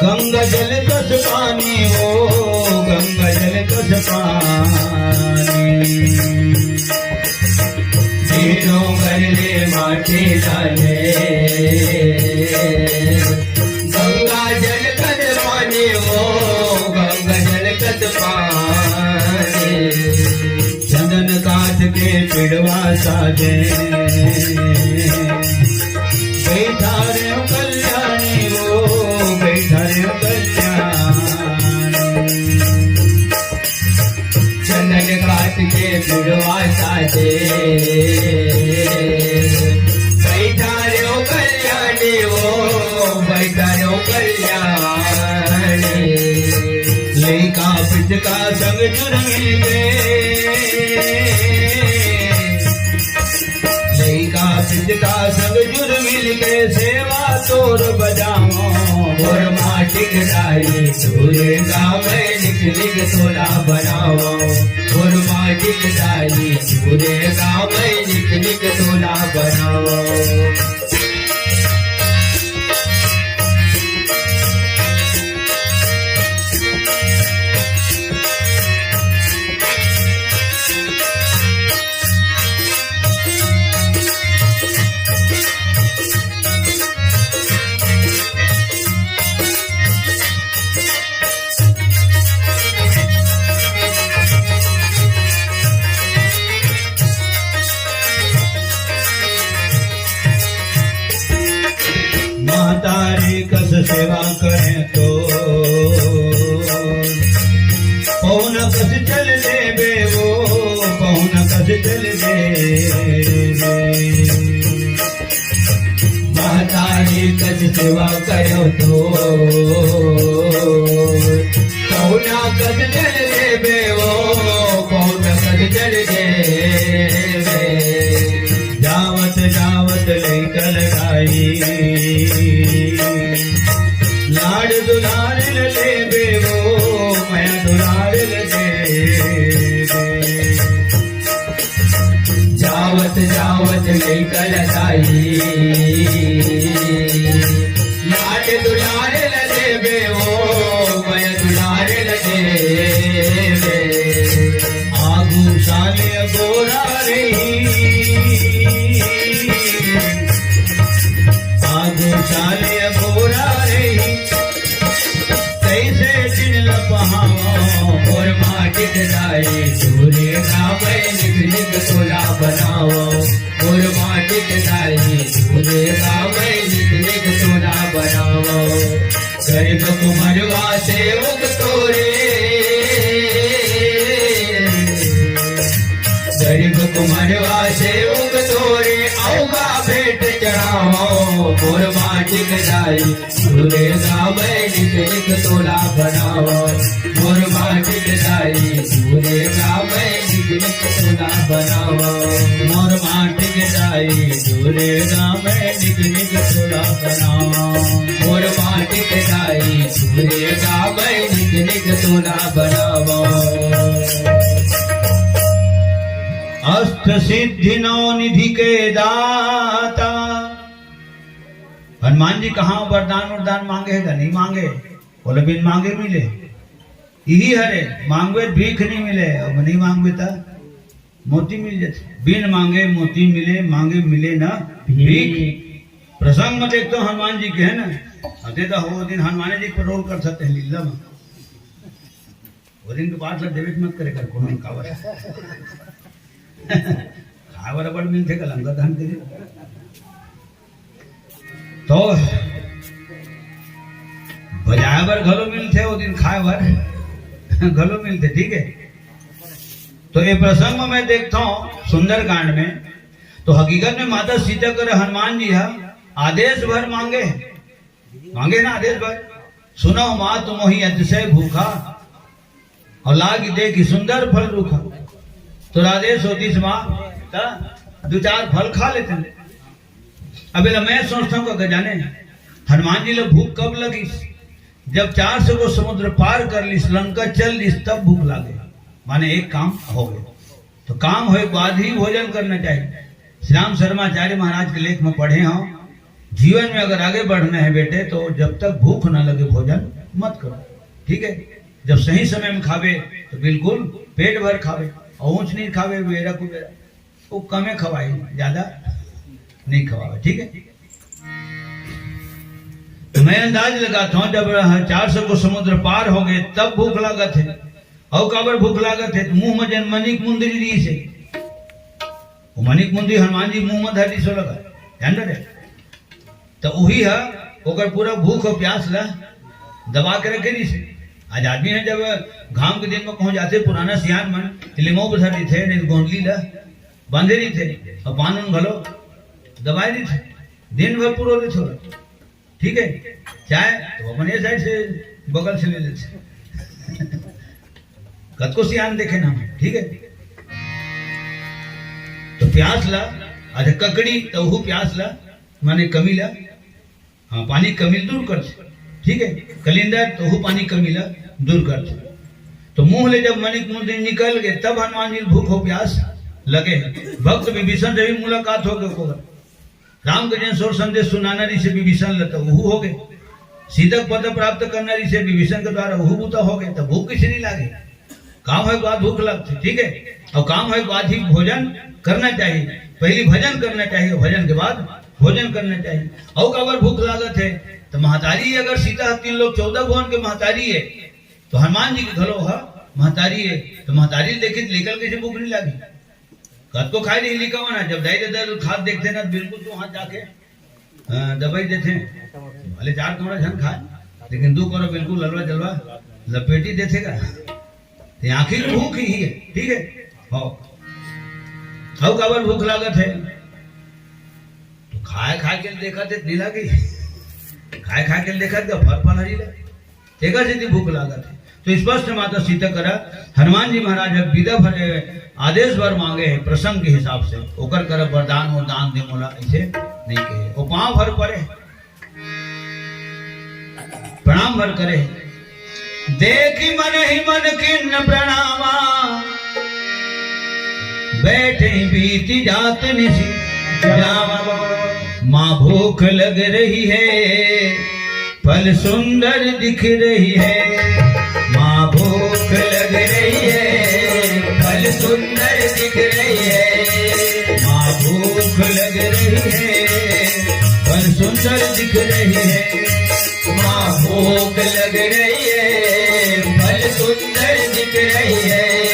गंगा जल कस पानी, ओ गंगा जल कस पानी। ए डोंगर ले माटी लाने, गंगा जल कस पानी, ओ गंगा जल कस पानी। चंदन काठ के पिड़वा साजे, बैठा रे कल्याणी, ओ बैठा रे कल्याणी। चंदन काठ के पिड़वा साजे, बैठा रे कल्याणी, ओ बैठा रे कल्याणी। लइका पिचका संग जुरमिल के, लइका पिचका संग जुरमिल के सेवा तोर बजाओ। मोर माटी के दाई दुर्गा मैं निक निक तोला बनाओ। मोर माटी के दाई दुर्गा मैं निक निक तोला बनाओ। महतारी कस सेवा करे तो, पहुना कस चल देबे वो, पहुना कस चल देबे। महतारी कस सेवा करो तो, पहुना कस चल देबे वो, पहुना कस चल देबे। जावत जावत लइका लड़ाई, लाड़ दुलार ल लेबे वो, मया दुलार ल देबे। दाई, सूर्य का मैं निक निक सोला बनावो। मोर माटी के दाई, सूर्य का मैं निक निक सोला बनावो। गरीब कुमरवा सेवक तोरे, गरीब कुमरवा सेवक तोरे, अउगा भेंट चढ़ावो। मोर माटी के दाई, सूर्य का मैं निक निक सोला बनावो। मोर माटी के दाई, सूर्य का मैं निक निक सोला बनावो। मोर माटी के दाई, सूर्य का मैं निक निक सोला बनावो। मोर माटी के दाई, सूर्य का मैं निक निक सोला बनावो। अष्ट सिद्धि नौ निधि के दाता। हनुमान जी कहाँ वरदान वरदान मांगे हे, नहीं मांगे, बोले बिन मांगे मिले। इही हरे, मांगबे भीख नहीं मिले, अब नहीं मांगबे त मोती मिल जाथे। बिन मांगे मोती मिले, मांगे मिले न भीख। प्रसंग में देखथों हनुमान जी के, है ना, अते तो वो दिन हनुमान जी पर रोल कर सकते हैं लीला में। वो दिन के बाद से देवे के मत करे कर कोनो कावर। खाए वाला बड़ मिलथे का लंगर धान के दिन। तो बजाए बर घलो मिलथे, वो दिन खाए बर घलो मिलथे, ठीक है। तो ये प्रसंग में मैं देखता हूँ सुंदरकांड में, तो हकीकत में माता सीता कर हनुमान जी हा आदेश भर मांगे, मांगे ना आदेश भर, सुनो माँ तुम ही अतिशय भूखा, और लागी देखी सुंदर फल रूखा। तो राधे सोतीस माँ, त दू चार फल खा लेते हैं। अब एला मैं सोचता हूँ, का जाने हनुमान जी ला भूख कब लगिस? जब चार सौ को समुद्र पार कर लिस, लंका चल लिस, तब भूख लागे, माने एक काम हो गए। तो काम होए के बाद ही भोजन करना चाहिए। श्री राम शर्माचार्य महाराज के लेख में पढ़े हों, जीवन में अगर आगे बढ़ना है बेटे, तो जब तक भूख ना लगे भोजन मत करो, ठीक है। जब सही समय में खावे तो बिल्कुल पेट भर खावे, और ऊंच नीच खावे बेरा कुबेरा, वो कमे खवाई, ज्यादा नहीं खवावे, ठीक है। तो मैं अंदाज लगाता हूँ, जब चार सौ को समुद्र पार हो गए तब भूख लागत है। और काबर भूख लागत है? तो मुंह में जन मनिक मुंदरी रही से, वो मनिक मुंदरी हनुमान जी मुंह में धर दी सो लगा, ध्यान रहे। तो वही है, ओकर पूरा भूख और प्यास ला दबा के रखे रही से। आज आदमी है, जब घाम के दिन में कहूँ जाते पुराना सियान मन, तो लिमो पर धर दी थे, नहीं तो गोंदली ला बांधे रही थे, और पान उन घलो दबाए रही थे, दिन भर पुरो रही थोड़ा, ठीक है। चाय तो अपन ये साइड से बगल से ले लेते। कतको सियान देखे ना हम, ठीक है। तो प्यास ला, अच्छा ककड़ी तो वो प्यास ला, माने कमी ला, हाँ, पानी कमी दूर करथे, ठीक है। कलिंदर तो वो पानी कमी ला दूर करथे। तो मुंह ले जब मनिक मुंदरी निकल गए, तब हनुमान जी भूख हो प्यास लगे। भक्त विभीषण से भी मुलाकात हो गए ओकर। राम के जन सोर संदेश सुनाना रही से विभीषण ल, तो वहू हो गए। सीता के पद प्राप्त करना रही से विभीषण के द्वारा वहू बूता हो गए, तब भूख किसे नहीं लागे। काम होए के बाद भूख लगथे, ठीक है, और काम होए के बाद ही भोजन करना चाहिए। पहली भजन करना चाहिए, भजन के बाद भोजन करना चाहिए। और काबर भूख लागत है? तो महतारी अगर सीता तीन लोग चौदह भुवन के महतारी है, तो हनुमान जी के घलो हा महतारी है, तो महतारी ल देखी तो लेकर कैसे भूख नहीं लागी? कतको खाए नहीं लिखा हुआ ना, जब दाई ददा खात देखते ना, बिल्कुल तो हाथ जाके, अ, दबाई देते। भले चार कौड़ा झन खाए, लेकिन दू कौड़ा बिल्कुल ललवा जलवा लपेटी देते का। तो आखिर भूख ही है, ठीक है? हो। खाऊ काबर भूख लागत है? तो खाए खाए के देखा थे, नहीं लागी। खाए खाए के देखा थे, फल फल हरी ले। तेकर सेती भूख लागत है। तो स्पष्ट माता सीता करा हनुमान जी महाराज ह विदा भर आदेश भर मांगे है प्रसंग के हिसाब से, ओकर करा वरदान और दान दे मोला, ऐसे नहीं कहे। वो पांव भर पड़े, प्रणाम भर करे। देखि मन ही मन किन्न प्रणामा, बैठे बीति जात निशि जावा। माँ भूख लग रही है, फल सुंदर दिख रही है। माँ भूख लग रही है, फल सुंदर दिख रही है। माँ भूख लग रही है, फल सुंदर दिख रही है। माँ भूख लग रही है, फल सुंदर दिख रही है।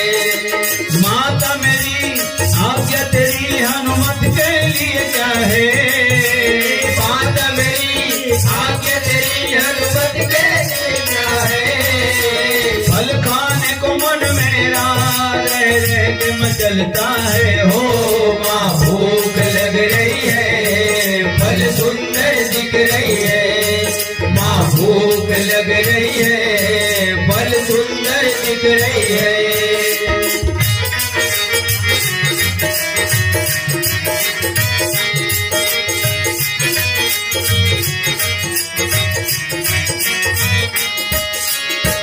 मचलता है हो। माँ भूख लग रही है, फल सुंदर दिख रही है। माँ भूख लग रही है, फल सुंदर दिख रही है।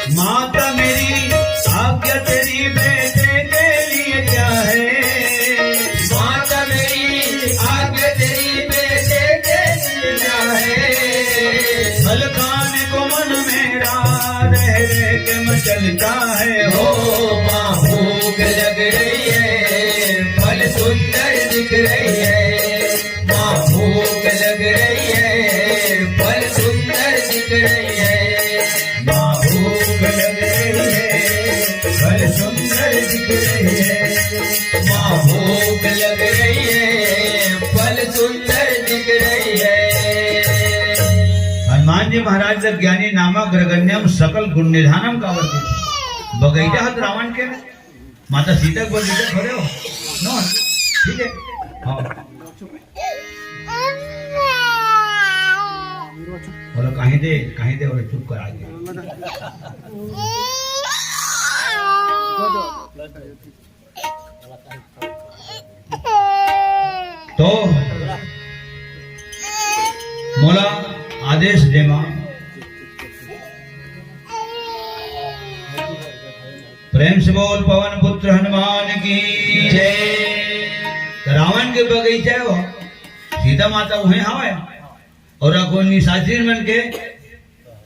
माता मेरी, आज्ञा तेरी, बेटे के लिए क्या है? माता मेरी, आज्ञा तेरी, बेटे के लिए क्या है? फल खाने को मन मेरा रह रह के मचलता है हो। माँ भूख लग रही है, फल सुंदर दिख रही है। माँ भूख लग रही है, फल सुंदर दिख रही है। माँ भूख लग रही है, फल सुंदर दिख रही है। माँ भूख लग रही है, फल सुंदर दिख रही है। हनुमान जी महाराज का ज्ञानी नामा ग्रगण्यम सकल गुण निधानम काबर के बगैचा हत रावण के। माता सीता के बगैचा खड़े हो। नो, ठीक है। हाँ। बोलो, कहीं दे, कहीं दे, बोले, चुप कर आगे। तो मोला आदेश दे माँ। प्रेम से बोल, पवन पुत्र हनुमान की जय। तो रावण के बगीचा हो, सीता माता उहें हवे, और अगो निशाचर मन के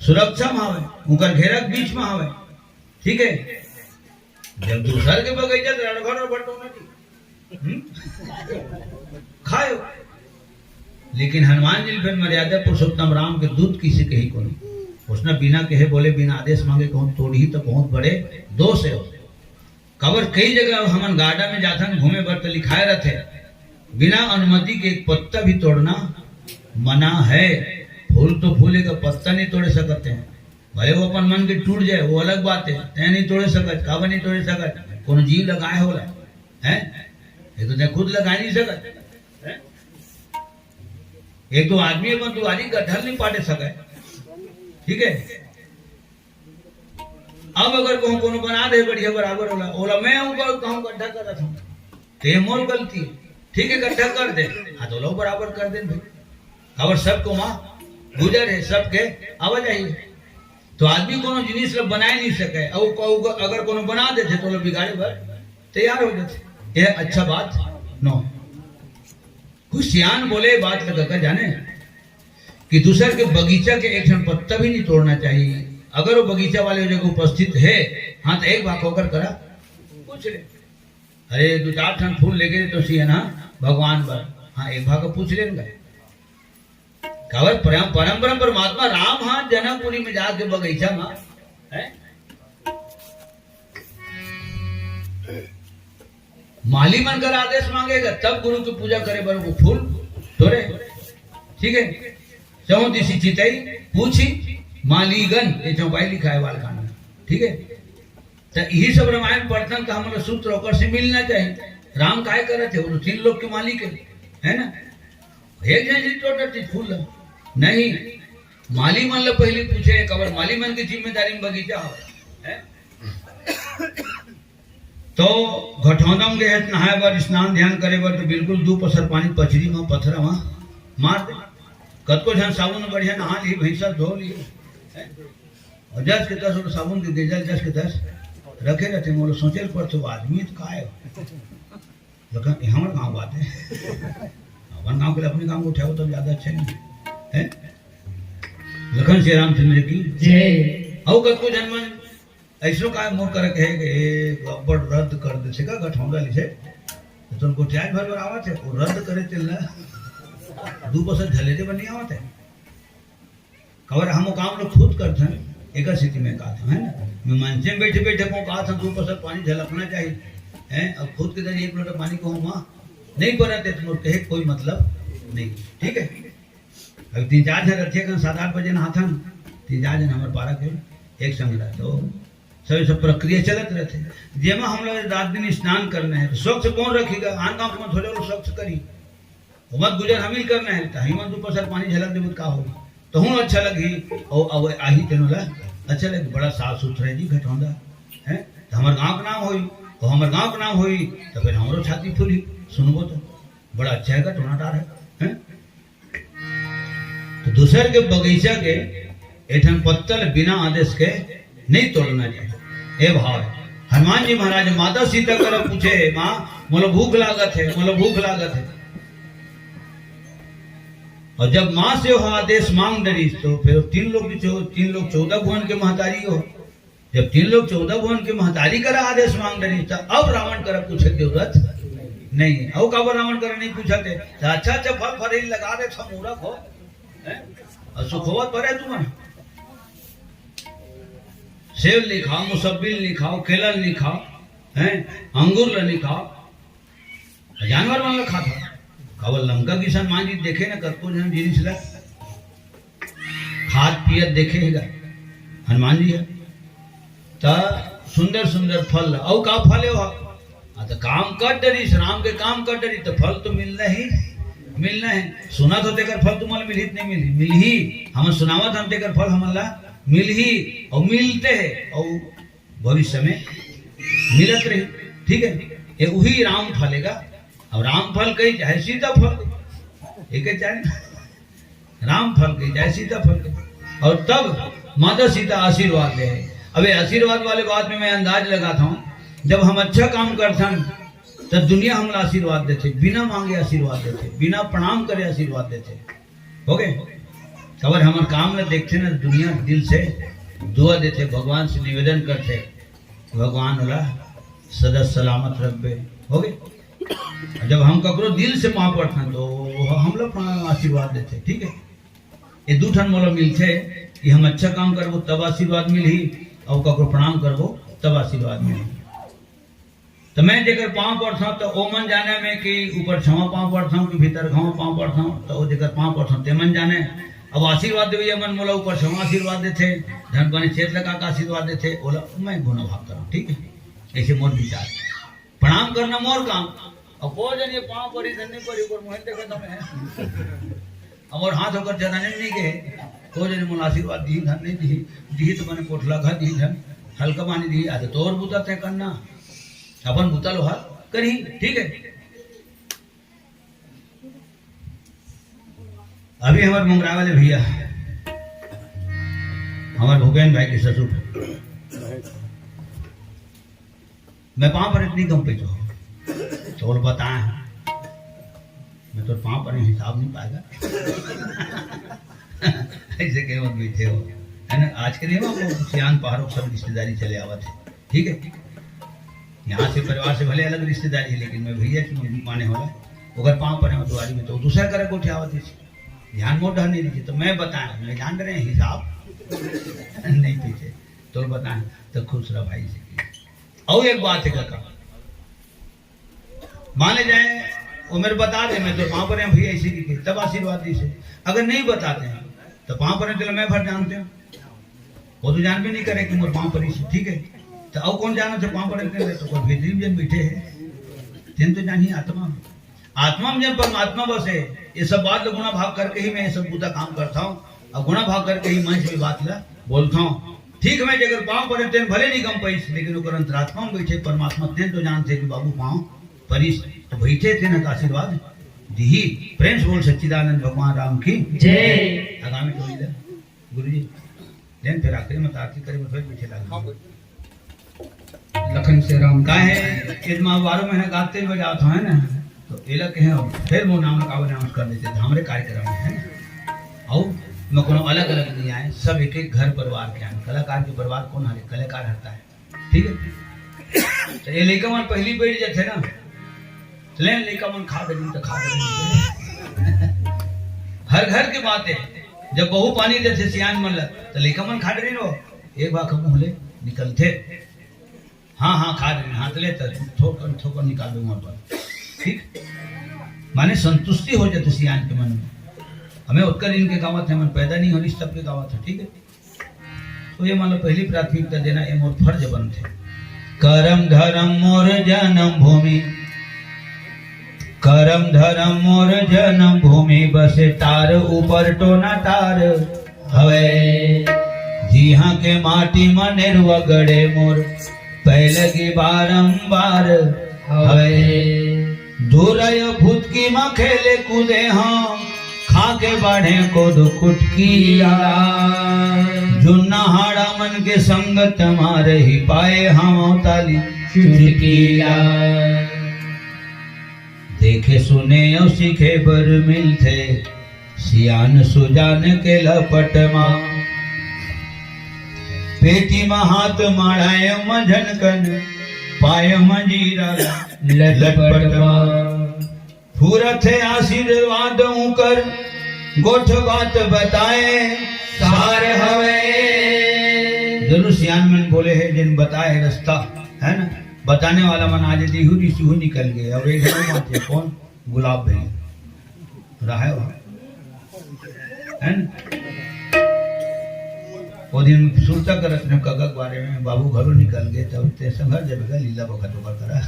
सुरक्षा में हवे, उनकर घेरा के बीच में हवे। ठीक है, जब दूसर के बगीचा तो रणघर और बटोना की, हम्म? खायो। लेकिन हनुमान जी फिर मर्यादा पुरुषोत्तम राम के दूत किसी कही को नहीं। उसने बिना कहे बोले, बिना आदेश मांगे कहूँ तोड़ही तो बहुत बड़े दोष है। काबर कई जगह हमन गार्डन में जाथन घूमे बर, तो लिखाए रहथे, बिना अनुमति के एक पत्ता भी तोड़ना मना है। फूल तो फूले का पत्ता नहीं तोड़े सकते हैं, भले वो अपन मन के टूट जाए, वो अलग बात है। तैं नहीं तोड़े सकत, काबर नहीं तोड़े सकत? कोनो जीव लगाए होला, हैं? ये तो तैं खुद लगा नहीं सकत, हैं? एक तो आदमी अपन दुआरी गड्ढा नहीं पाटे सकत, ठीक है? अब अगर कहूँ कोनो बना दे बढ़िया बराबर होला, ओला मैं ऊपर कहूँ गड्ढा करत हूँ, ते मोर गलती है, ठीक है, गड्ढा कर दे, हाँ, तो लो बराबर कर दे भाई। काबर सबको माँ गुजर है, सबके आवाजाही है। तो आदमी कोनो जिनिस ला बनाए नहीं सके, अउ को-, अगर कोनो बना देथे तो ओला बिगाड़े बर तैयार हो जाथे। यह अच्छा बात नो। कुछ सियान बोले बात लगा कर जाने कि दूसर के बगीचा के एक ठन पत्ता भी नहीं तोड़ना चाहिए। अगर वो बगीचा वाले जगह उपस्थित है, हाँ, तो एक भाग होकर करा पूछ ले। अरे, दू चार ठन फूल लेके तो सियान, हाँ, भगवान बर, हाँ, एक भाग पूछ लेन गए। काबर परम-, परम परम परमात्मा राम हा जनकपुरी में जाके बगीचा में, हैं? माली मन कर आदेश मांगेगा, तब गुरु की पूजा करे बर वो फूल तोरे। ठीक है, चौदसी चितई पूछी मालीगन, ये चौपाई लिखा है बालकांड में। ठीक है, तो यही सब रामायण पढ़थन तो हमन ला सूत्र ओकर से मिलना चाहिए। राम काय करत हे? वो तो तीन लोक के मालिक है, है ना? एक झन जी टोटत हे फूल ला। नहीं, माली मन ला पहली पूछे, काबर माली मन के जिम्मेदारी में बगीचा हो, है? तो घटौंदा में गए नहाए बर, स्नान ध्यान करे बर, तो बिल्कुल दू पसर पानी पचरी में, पथरा में मार दे। कतको झन साबुन बढ़िया नहा ली, भैंसा धो ली, है? और जस के तस, वो साबुन के गेजल जस के तस रखे रहते। मोला सोचे ल पड़थे, वो आदमी तो का है? लेकिन ये हमर गाँव बात है। अपन गाँव के लिए अपने गाँव को उठाओ, तब ज्यादा अच्छा नहीं है? लखन श्री रामचंद्र की जय। अउ कतको जन्म ऐसो का मोर करे कहे के, "ए, अब्बड़ रद्द कर दे, से का गठौंदा लिसे?" तो तुमको चाय भर भर आवत है, वो रद्द करे तेल ना, दू बस झलेरे बनी आवत है। काबर हम वो काम लोग खुद करथन, एकर सेती मैं कहत हूँ, है ना? मैं मंचे में बैठे बैठे को कहत हूँ, दू पसर पानी झलकना चाहिए, हैं? अब खुद के दिन एक लोटा पानी को हम वहाँ नहीं परत है, तो मोर कहे कोई मतलब नहीं, ठीक है? अब तीन चार झन रखे कन सात आठ बजे नहाथन, तीन चार झन हमारे पारा के एक संग रहते हो, तो ये सब प्रक्रिया चलत रहथे। जेमा हमला रात दिन स्नान करना है, तो स्वच्छ कौन रखिगा? आन गाँव के मन थोड़े लोग स्वच्छ करी, ओमा गुजर हमीर करना है, तो हिमन दू पसर पानी झलक देबो त का होई? तहूँ अच्छा लगही, अउ अब आही तेनो ला अच्छा लगही। बड़ा साफ सुथरा जी घटौंदा है, तो हमर गाँव के नाम होई, अउ हमर गाँव के नाम होई, तो फिर हमरो छाती फूली, सुनबो तो बड़ा अच्छा है घटौंदा है, हैं? तो दूसर के बगीचा के एक ठन पत्ता ल बिना आदेश के नहीं तोड़ना चाहिए। ए भाव, हनुमान जी महाराज माता सीता करा पूछे, "माँ, मोला भूख लागत है, मोला भूख लागत है।" और जब माँ से वह आदेश मांग डरिस, तो फिर तीन लोग की चौ-, तीन लोग चौदह भुवन के महतारी हो। जब तीन लोग चौदह भुवन के महतारी करा आदेश मांग डरिस, तो अब रावण करा पूछे के जरूरत नहीं है। अउ काबर रावण करा नहीं पूछत है? तो अच्छा अच्छा फल फरेल लगा दे, सब मूरख हो, हैं? और सुखोवत भरे तुमन। सेव नहीं खाओ, मुसब्बी नहीं खाओ, केला नहीं खाओ, हैं? अंगूर ल नहीं खाओ। जानवर मन ल खात हो। काबर लंका किसान मान जी देखे ना, कतको झन जिनिस ल खात पियत देखे हे गा हनुमान जी ह। त सुंदर सुंदर फल ल, अउ का फल हे वह? आ, त काम कर डरिस, राम के काम कर डरिस, त फल तो मिलना ही, मिलना है। सुनत हो तेकर फल तुमन मिलही त नहीं मिलही? मिलही। हमन सुनावत हन तेकर फल हमन ला मिलही, अउ मिलते हे, अउ भविष्य में मिलत रही। ठीक है, ये वही राम फल हे गा। अब राम फल कही चाहे सीता फल, एक चाहे राम फल कही चाहे सीता फल कही। और तब माता सीता आशीर्वाद दे। अब ये आशीर्वाद वाले बात में मैं अंदाज लगाता हूँ, जब हम अच्छा काम करथन, तो दुनिया हमला आशीर्वाद देथे, बिना मांगे आशीर्वाद देथे, बिना प्रणाम करे आशीर्वाद देथे। हो गए? काबर हमर काम ल देखथे ना, दुनिया दिल से दुआ देथे, भगवान से निवेदन करथे, भगवान ओला सदा सलामत रखबे। हो गए? जब हम ककरो दिल से पाँव पड़थन, तो वो हमला अपना आशीर्वाद देथे, ठीक है? ये दू ठन मोला मिलथे कि हम अच्छा काम करबो, तब आशीर्वाद मिलही, अउ ककरो प्रणाम करबो, तब आशीर्वाद मिलही। त मैं जेकर पाँव पड़थंव, त ओमन जाने मैं कि ऊपर छवा पाँव पड़थंव कि भीतर घाव पाँव पड़थंव, त ओ जेकर पाँव पड़थंव, तेमन जाने। अब आशीर्वाद देवइया मन मोला ऊपर छवा आशीर्वाद देथे, धन पानी चेत लगा के आशीर्वाद देथे, ओला मैं गुना भाग करंव, ठीक है? ऐसे मोर विचार। प्रणाम करना मोर काम। अब को जन ये पाँव परी, धन नहीं परी, ऊपर मुहन देखत हमें। अब और हाथ होकर जनाने नहीं गए, को जन मोला आशीर्वाद दी, धन नहीं दी, दी तो मैंने पोटला घर दी, धन हल्का पानी दी, आज तोर बुता तय करना। अपन बुता लोहा करी, ठीक है। अभी हमारे मंगरा वाले भैया, हमारे भूपेन भाई के ससुर, मैं पाँव पर इतनी कम पे तो, तो बोल बताए, मैं तो पाँव पर हिसाब नहीं पाएगा। ऐसे कहे मत बैठे हो, है ना? आज के नहीं हो, सियान पहाड़ों सब रिश्तेदारी चले आवत है, ठीक है। यहाँ से परिवार से भले अलग रिश्तेदारी है, लेकिन मैं भैया की माने होला, अगर पाँव पड़े हो दुआरी में, तो दूसरा करे गोठे आवत है। ध्यान मोर डहर नहीं दीजिए, तो मैं बताएं, मैं जान रहे हैं हिसाब नहीं पीछे, तो बताएं, तो खुश रहा भाई से। और एक बात है काका, माने जाए, वो मेरे बता दे, मैं तो पाँव पड़े हैं भैया इसी की, तब आशीर्वाद दी से। अगर नहीं बताते हैं, तो पाँव पड़े चलो मैं भर जानते हैं। वो तो जानबे नहीं करे कि मोर पाँव परी से, ठीक है? तो अउ कौन जाना थे पाँव पड़े के, तो कोई भीतरी में जन बैठे है, तेन तो जानी आत्मा में। आत्मा में जन परमात्मा बसे, ये सब बात ल गुना भाग करके ही मैं ये सब बुता काम करता हूँ, और गुना भाग करके ही मंच में बात ला बोलता हूँ। ठीक, मैं जेकर पाँव पड़े तेन भले नहीं गम पाइस, लेकिन ओकर अंतरात्मा में बैठे परमात्मा तेन तो जानते कि बाबू पाँव परीस, तो बैठे तेन आशीर्वाद दिही। प्रेम से बोल सच्चिदानंद भगवान राम की जय। आगामी टोली ला गुरु जी, लेन फिर आखिरी में आरती करे, फिर पीछे लागे। लखन से राम। काहे, यदि मैं बारह महीना गाते बजात हूँ, है ना, तो एला कहे, फिर वो नाम का announce कर देते थे, हमारे कार्यक्रम में, है ना। और मैं कोनो अलग-अलग नहीं आए, सब एक-एक घर परिवार के आए। कलाकार के परिवार कौन हरे? कलाकार हरता है, ठीक है। तो ये लइका मन पहली बैठ जाते ना, तो ले लइका मन खा दे, तो खा दे। हर घर के बात है, जब बहू पानी देथे सियान मन ल, तो लइका मन खा डरिन हो, एक बार मुँह ले निकलथे। हाँ, हाँ, खा डरिन, हाँ, तो ले, तो थोकन, थोकन निकाल दूंगा पर। ठीक? माने संतुष्टि हो जाथे सियान के मन में। हमें ओतका दिन के गावत है, मन पैदा नहीं होनिस तब के गावत है, ठीक है? तो ये मतलब पहली प्राथमिकता देना, ये मोर फर्ज बनथे। करम धरम मोर जन्म भूमि, करम धरम मोर जन्म भूमि, बसे तार ऊपर टोना तार हवय। जिहाँ के माटी म नेरुआ गड़े मोर पैलगी बारंबार हवय। धुरय फुतकी म खेले कूदे हंव, खा के बाढ़े कोदो कुटकी ला। जुन्ना हाड़ा मन के संगत म रहि पाए हंव ताली चुटकी ला। देखे सुने अउ सीखे बर मिलथे सियान सुजान के लपट मा। पेटी म हाथ मड़ाए म झनकन पाए म जीरा लटपट मा। फूरत हे आशीर्वाद ऊंकर, गोठ बात बताए सार हवे। जरूर सियान मन बोले हे, जिन बताए रास्ता, है ना, बताने वाला मन आज दिहू रिसुहू निकल गए। अब एक झन बात है, कौन? गुलाब भाई रहा है वहाँ, है ना? वो दिन सुरता करत में कका के बारे में, बाबू घरो निकल गए, तब ते संघर जब का लीला बखत ओकर करा।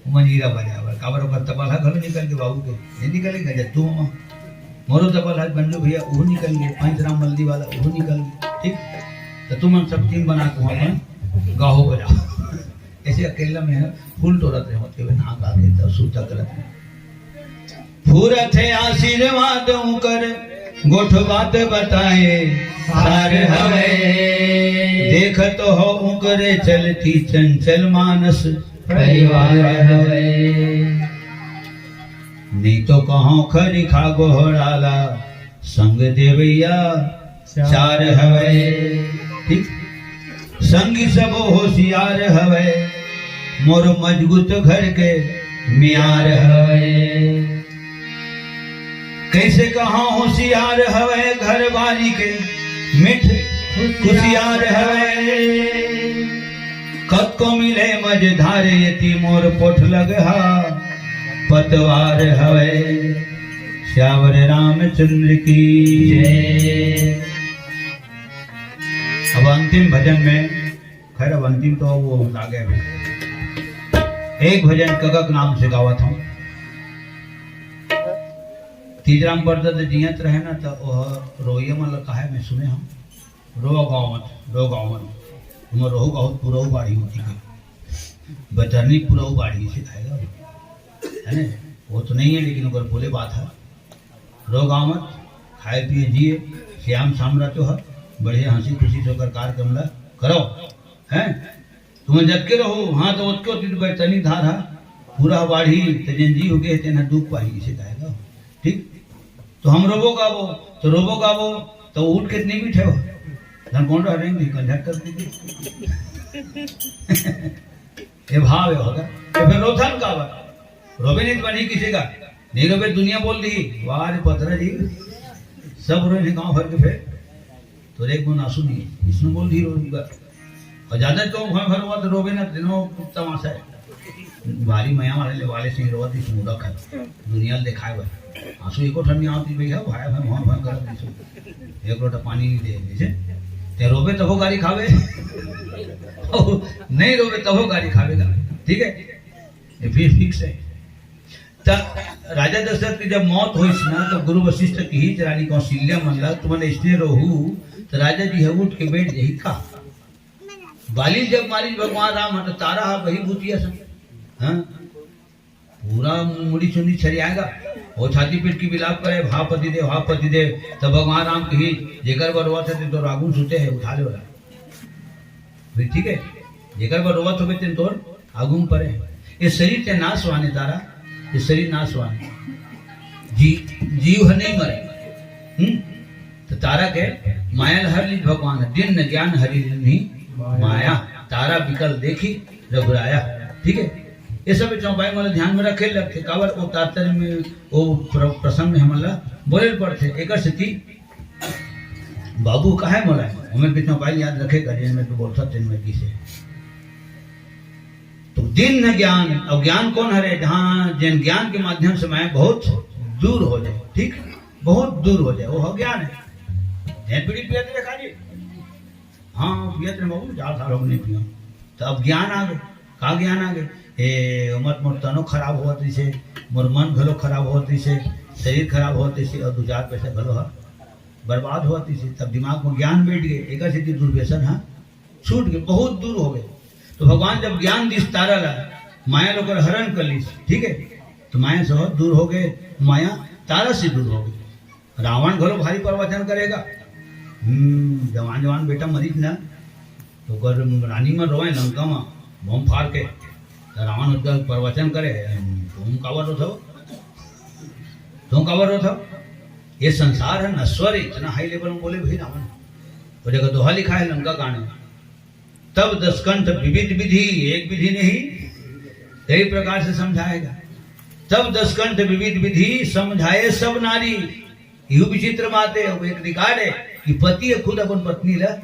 मंजीरा बजावर, काबर ओकर तबला घलो निकल के बाबू के, ये निकल के गजब तू मामा। मोरो तबला बंजू भैया, वो निकल गए, पंच राम मल्ली वाला, वो निकल गए, ठीक? तो तुम हम सब टीम बना के वहाँ पर गाहो बजाओ। ऐसे अकेला में है, फूल तोड़त रहे, मतलब ना गा के तो सुरता करत रहे। फूरत हे आशीर्वाद ऊंकर, गोठ बात बताए सार हवे। देखत हो ऊंकरे चलती चंचल मानस परिवार हवे। नहीं तो कहो खरी खा गोहराला संग देवैया चार हवे। ठीक, संगी सब होशियार हवे, मोर मजबूत घर के मियार हवे। कैसे कहा होशियार हवे, घर बारी के मिठ कुसियार हवे। कतको मिले मझधार, एती मोर पोठ लगहा पतवार हवे। श्यावर रामचंद्र की जय। अब अंतिम भजन में, खैर, अब अंतिम तो वो लागे भी। एक भजन कका के नाम से गावत हूँ। तीजराम परदा तो जियत रहे ना, तो वह रोइया मन ल कहे मैं सुने हूँ, "रो गावत, रो गावत, तुम रोहू बहुत पुरहू बाढ़ी होती है, बतरनी पुरहू बाढ़ी से खाएगा।" है ना? वो तो नहीं है, लेकिन अगर बोले बात है, रो गावत, खाए पिए जिए, श्याम साम्राज्य है, बढ़िया हंसी खुशी से ओकर कार्यक्रम ला करो, हैं? तुम जबके रहो, हाँ, तो ओतके ओती बरतनी धार हा, पूरा बाढ़ी, त जेन जीव गे, तेन ह दुख पाही, इसे कहेगा। ठीक? तो हम रोबो गाबो, तो रोबो गाबो, तो उठ के नहीं बैठे हो। धन कौन रहा रहेंगे, कंझट कर दीजिए। ये भाव है होगा। तो फिर रोथन का बात? रोबे नहीं तो बनी किसी का। नहीं रोबे दुनिया बोल दी, "वाह रे पतरा जी।" सब रोए हैं गांव भर के फिर। तो एक गुण आंसू नहीं है। इसने बोल दी रोबे। और ज्यादा तो भर भर हुआ तो रोबे ना, दिनों तमाशा है। भारी मया वाले ले वाले से रोवत इस मूरख है। दुनिया ल दिखाए भाई। आंसू एको ठन नहीं आवती भैया, भाई भाई मोहन भंग करत नहीं। एक लोटा पानी नहीं दे, जैसे। ते रोबे तभो गारी खावे। नहीं रोबे तभो गारी खावेगा। ठीक है? ये फिर फिक्स है। त राजा दशरथ के जब मौत होइस ना, तो गुरु वशिष्ठ किहिस रानी कौशल्या मन ला, "तुमन अइसने रहू, त राजा जी ह उठ के बैठ जाही का?" बाली जब मारिस भगवान राम ह, त तारा ह बही भूतिया सन। हाँ? पूरा मुड़ी चुंदी छरियाएगा। वो छाती पीट के विलाप करे, "हा पति देव, हा पति देव।" तब भगवान राम कही, "जेकर बर रोवत हे, ते तो आगू सुते हे, उठा ले ओला।" फिर ठीक है, जेकर बर रोवत होबे, तेन तोर आगू में परे हे। ये शरीर के नाशवान हे तारा, ये शरीर नाशवान हे। जी, जीव ह नहीं मरे। हम्म? तो तारा के माया ल हर लीज भगवान, दीन ज्ञान हरि नहीं माया। तारा बिकल देखी रघुराया। ठीक है, ये सब चौपाई वाला ध्यान में रखे लगते। काबर वो तात्पर्य में वो प्र-, प्रसंग में हमन ला बोले ल पड़थे। एकर सेती बाबू कहे मोला, ओमे के चौपाई याद रखे कर, जेन में तो बोलता तेन में किसे। तो दीन ज्ञान, और ज्ञान कौन हरे? जहाँ जेन ज्ञान के माध्यम से मैं बहुत दूर हो जाए, ठीक, बहुत दूर हो जाए, वो हो ज्ञान है। "ए, बीड़ी पियत रहे का जी?" "हाँ, पियत रहे बाबू, चार साल हो गए नहीं पिया।" तो अब ज्ञान आ गए। का ज्ञान आ गए? "ए, मत मोर तनो खराब होवत रहिसे, मोर मन घलो खराब होवत रहिसे, शरीर खराब होवत रहिसे, और दो चार पैसा घलो ह बर्बाद होवत रहिसे।" तब दिमाग में ज्ञान बैठ गए, एकर सेती दुर्व्यसन ह छूट गए, बहुत दूर हो गए। तो भगवान जब ज्ञान दिस तारा ला, माया लोग हरण कर लीस, ठीक है, तो माया से बहुत दूर हो गए, माया तारा से दूर हो गए। रावण घलो भारी प्रवचन करेगा। हम्म, जवान जवान बेटा मरिस ना, तो ओकर रानी मन रोए लंका में बम फार के, तो रावण ओकर प्रवचन करे, "तुम काबर रोथो? तुम काबर रोथो? ये संसार है नश्वर है।" इतना हाई लेवल में बोले भाई रावण। वो जगह दोहा लिखा है लंका कांड में, "तब दसकंठ विविध विधि, एक विधि नहीं, कई प्रकार से समझाएगा। तब दसकंठ विविध विधि, समझाए सब नारी।" यू विचित्र बात है, वो एक रिकॉर्ड है कि पति ह खुद अपन पत्नी ला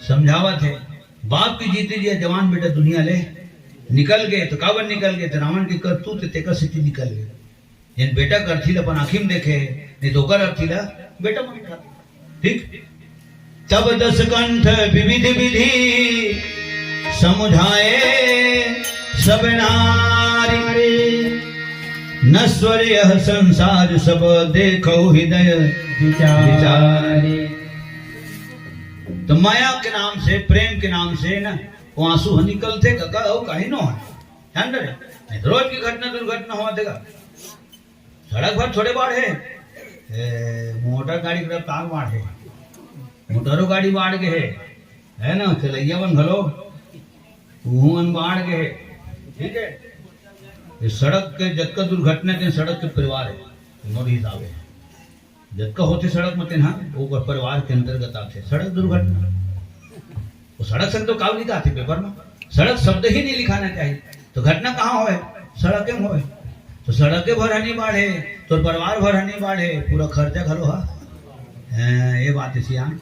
समझावत है। बाप की जीती जी जवान बेटा दुनिया ले निकल गए, तो काबर निकल गए? तो रावण के करतूत तेकर सेती निकल गए। जेन बेटा के अर्थी ला अपन आँखी में देखे, नहीं तो ओकर अर्थी ला बेटा मन खा। ठीक? "तब दसकंठ विविध विधि, समझाए सब नारी। नश्वर यह संसार सब, देखो हृदय विचारी।" विचारी। तो माया के नाम से, प्रेम के नाम से ना, वो आंसू ह निकलथे, काका, वो कहीं नो है। ध्यान रहे, नहीं तो रोज की घटना दुर्घटना होवत हे का। सड़क भर थोड़े बाढ़े, ए, मोटर गाड़ी के रफ्तार बाढ़े, मोटरो गाड़ी बाढ़ के है, है ना, चलैया मन घलो उहू मन बाढ़ के है, ठीक है। ये सड़क के जतका दुर्घटना के सड़क के परिवार है, मोर हिसाब है, जतका होथे सड़क में तेन ह ओकर परिवार के अंतर्गत आथे सड़क दुर्घटना। वो सड़क शब्द तो काव लिखा थे पेपर में? सड़क शब्द ही नहीं लिखाना चाहिए। तो घटना कहाँ होए? सड़क में होए। तो सड़क के भर हनी बाढ़े, तोर परिवार भर हनी बाढ़े, पूरा खर्चा घलो हा। हैं, ये बात है सियान।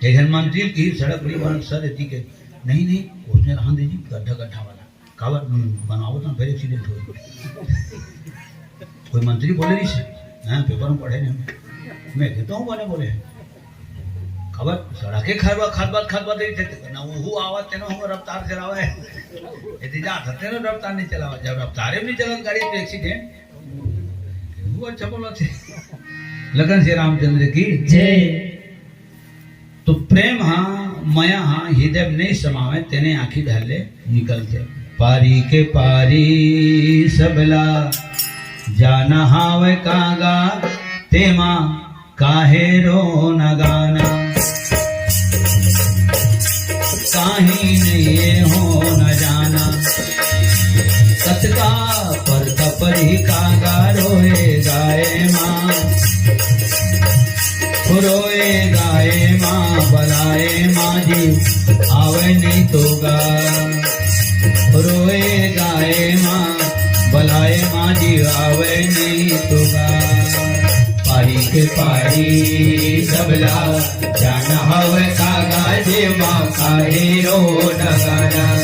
एक जन मंत्री की सड़क बड़ी बन सर एती के, "नहीं, नहीं, उसने रहन दीजिए, गड्ढा, गड्ढा वाला।" काबर, हम्म, बनाओ तो फिर एक्सीडेंट हो।" कोई मंत्री बोले नहीं से, हैं, पेपर में पढ़े नहीं हम। मैं कहता हूँ बने बोले हैं। खबर सड़क के खरबा, खरबत, खरबत नहीं थे, ना वो आवत तेनो हम रफ्तार चलावे। यदि जात हते ना रफ्तार नहीं चलावा, जब रफ्तारे में नहीं चलन गाड़ी तो एक्सीडेंट। वो अच्छा बोला थे। लगन से रामचंद्र की जय। तो प्रेम हा, मया हा, हृदय में नहीं समावे, तेने आँखी धर ले निकलथे। पारी के पारी सबला, जाना हावे कागा, तेमा काहे रो न गाना। काहे नहीं ये हो न जाना। कतका परता परी कागा रोए गाए माँ। रोए गाए माँ, बलाए माँ जी, आवे नहीं तो गा। रोए गाए माँ, बलाए माँ जी, आवे नहीं तो गा। पारी के पारी सबला, जाना हवे कागा जे माँ काहे रो न गाना।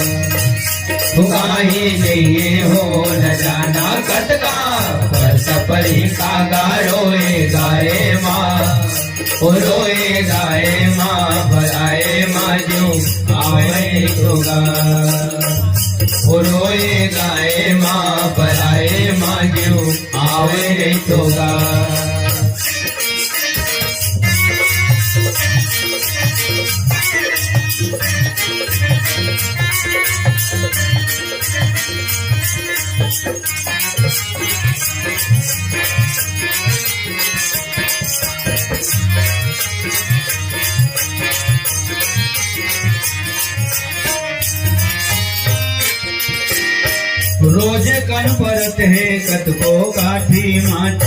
काहे जइए हो न जाना कतका, पर सपरी कागा रोए गाए माँ। ओ रोए गाए माँ, बलाए माँ जो आवे तो गा। ओ रोए गाए माँ, बलाए माँ जो आवे तो गा। रोज कन परत हे कतको काठी माटी,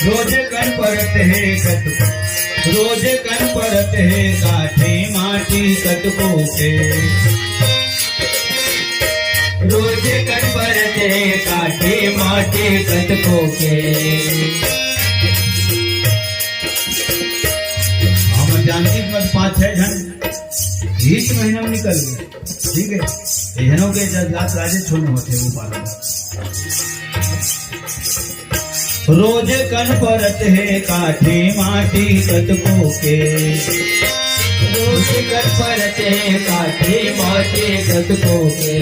रोज कन परत हे कतको, रोज कन परत हे काठी माटी कतको के। रोज कन परत हे काठी माटी कतको के। हम जानती मत पाँच छह जन इस महीना में निकल गए। ठीक है, ये जनों के जज्बात राजे छोड़ने होते हैं वो पालन। रोज कन परत हे काठी माटी कतको के। रोज कन परत हे काठी माटी कतको के।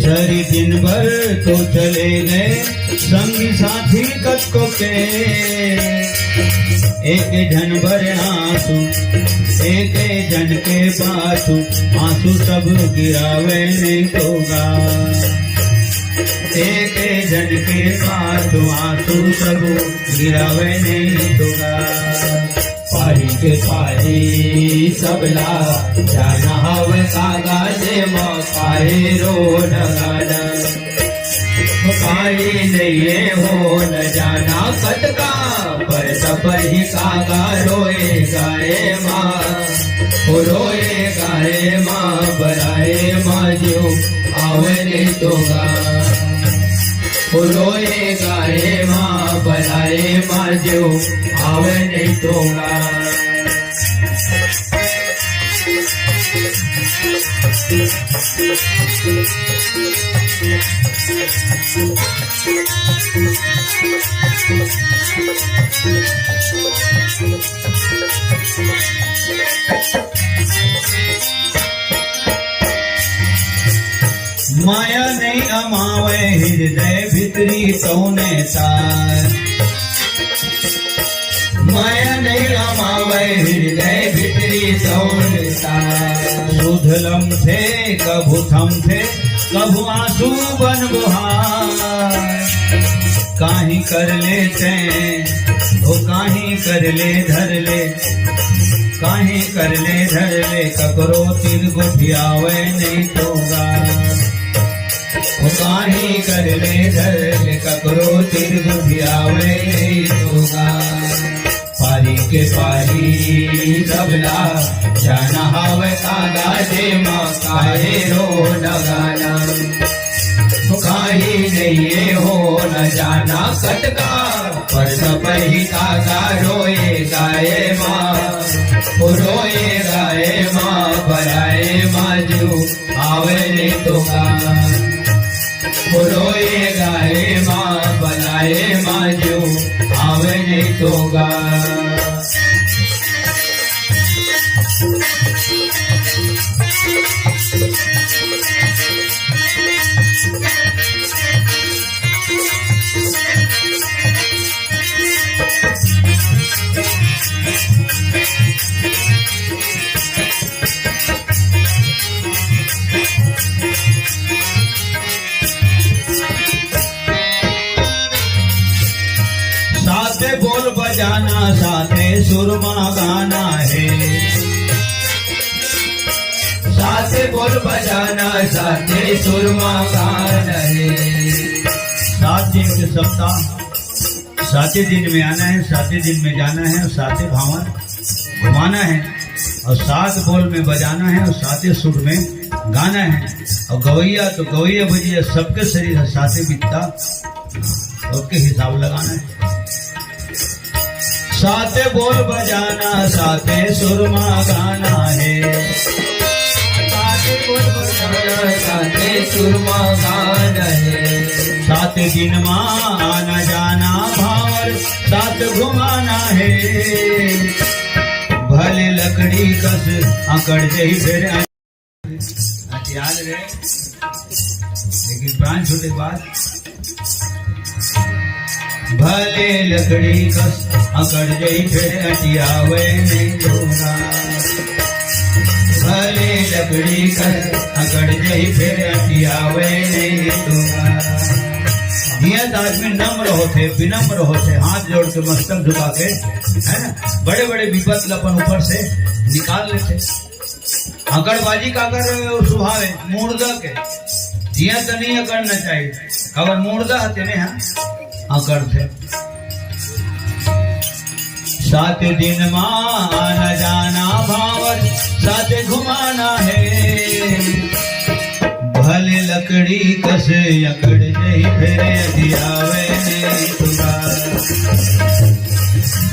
सरी दिन भर तो चले गए संगी साथी कतको के। एक झन बर आंसू, एक झन के पाछू, आंसू सब गिरावे नहीं तो गा। एक झन के पाछू, आंसू सब गिरावे नहीं तो गा। पारी के पारी सबला जाना हवे कागा, जे मा काहे रो डगाना। काई नइये हो न जाना कतका, पर सपही कागा रोए गाए माँ। ओ रोए गाए माँ, बराए माँ जो आवे नहीं तो गा। ओ रोए गाए माँ, बराए माँ जो आवे नहीं तो गा। माया नहीं अमावे हृदय भीतरी तौने तार। माया नहीं अमावे हृदय भीतरी तौने तार। सुधलम थे कभू थम थे, कभू आंसू बन बुहार। काहीं कर लेते, ओ काहीं कर ले धर ले, काहीं कर ले धर ले, ककरो तिर गोठियावे नहीं तो गा। ओ काहीं कर ले धर ले, ककरो तिर गोठियावे नहीं तो गा। पारी के पारी सबला जाना हवे कागा, जे मा काहे रो डगाना। काई नइये हो न जाना कतका, पर सपही कागा रोए गाए माँ। ओ रोए गाए माँ, बराए माँ जो आवे नहीं तो गा। ओ रोए गाए माँ, बराए माँ जो आवे नहीं तो गा। साथे बोल बजाना, साथे सुरमा गाना है। साथे बोल बजाना, साथे सुरमा गाना है। सात दिन के सप्ताह, साते दिन में आना है, साते दिन में जाना है, साते भावन घुमाना है और सात बोल में बजाना है और साते सुर में गाना है। और गवैया तो गवैया बजिया, सबके शरीर है साते बित्ता, ओके हिसाब लगाना है। साते बोल बजाना, साते सुरमा गाना है। साते बोल बजाना, साते सुरमा गाना है। साते दिन मा आना जाना भावर, सात घुमाना है। भले लकड़ी कस अकड़ जही फिर अटियाल रे, लेकिन प्राण छूटे के बाद। भले लकड़ी कस अकड़ जही फिर अटियावे नहीं दूंगा। भले लकड़ी कस अकड़ जही फिर अटियावे नहीं दूंगा। जियत आदमी नम्र होथे, विनम्र होथे, हाथ जोड़ के मस्तक झुका के, है ना, बड़े बड़े विपत ला अपन ऊपर से निकाल लेथे। अकड़बाजी काकर सुभाव हे? मुर्दा के। जियत नहीं अकड़ना चाहिए, अगर मुर्दा हे तेने हा अकड़थे। सात दिन मा आना जाना भावर, सात घुमाना है। भले लकड़ी कस अकड़ जही फिर अटियावे नहीं दूंगा।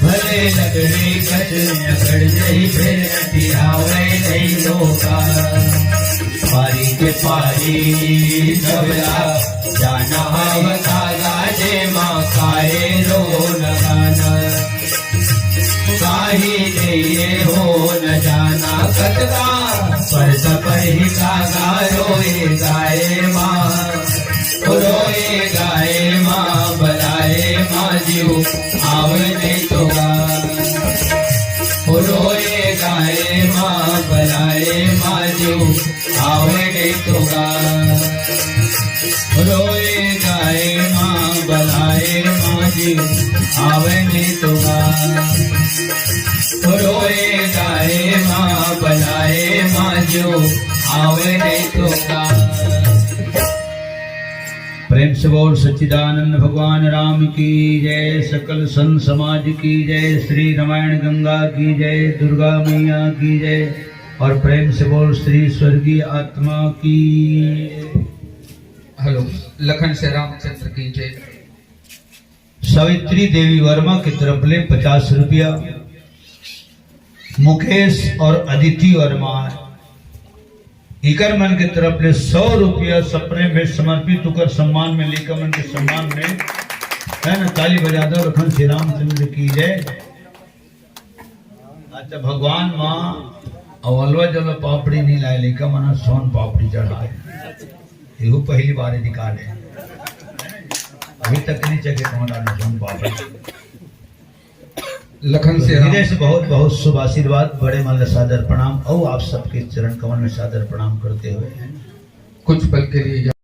भले लकड़ी कस अकड़ जही फिर अटियावे नहीं दूंगा। पारी पारी सबला जाना हव कागा, जे माँ काहे रो लगाना। काही नहीं हो न जाना कतका, पर सपर ही कागा रोए गाए माँ। रोए गाए माँ, बलाए माँ जीव आवे नहीं तो गा। रोए गाए माँ, बलाए माँ जीव आवे नहीं तो गा। रोए गाए माँ, बलाए माँ जीव आवे नहीं तो गा। रोए गाए माँ, बलाए माँ जीव आवे नहीं तो गा। प्रेम से बोल सच्चिदानंद भगवान राम की जय, सकल संत समाज की जय, श्री रामायण गंगा की जय, दुर्गा मैया की जय। और प्रेम से बोल श्री स्वर्गीय आत्मा की। हेलो, लखन से रामचंद्र की जय। सावित्री देवी वर्मा की तरफ ले पचास रुपया, मुकेश और अदिति वर्मा, इकर मन के तरफ ले सौ रुपया सपने में समर्पित होकर सम्मान में लेकर मन के सम्मान में, है ना, ताली बजा दो। लखन श्री रामचंद्र की जय। अच्छा, भगवान माँ अवलवा जल पापड़ी नहीं लाए, लेकर मना सोन पापड़ी चढ़ाए। यहू पहली बार रिकॉर्ड है, अभी तक नहीं चखे कौन डाले सोन पापड़ी। लखन से राम। हृदय से बहुत बहुत शुभ आशीर्वाद, बड़े मन ला सादर प्रणाम और आप सबके चरण कमल में सादर प्रणाम करते हुए कुछ पल के लिए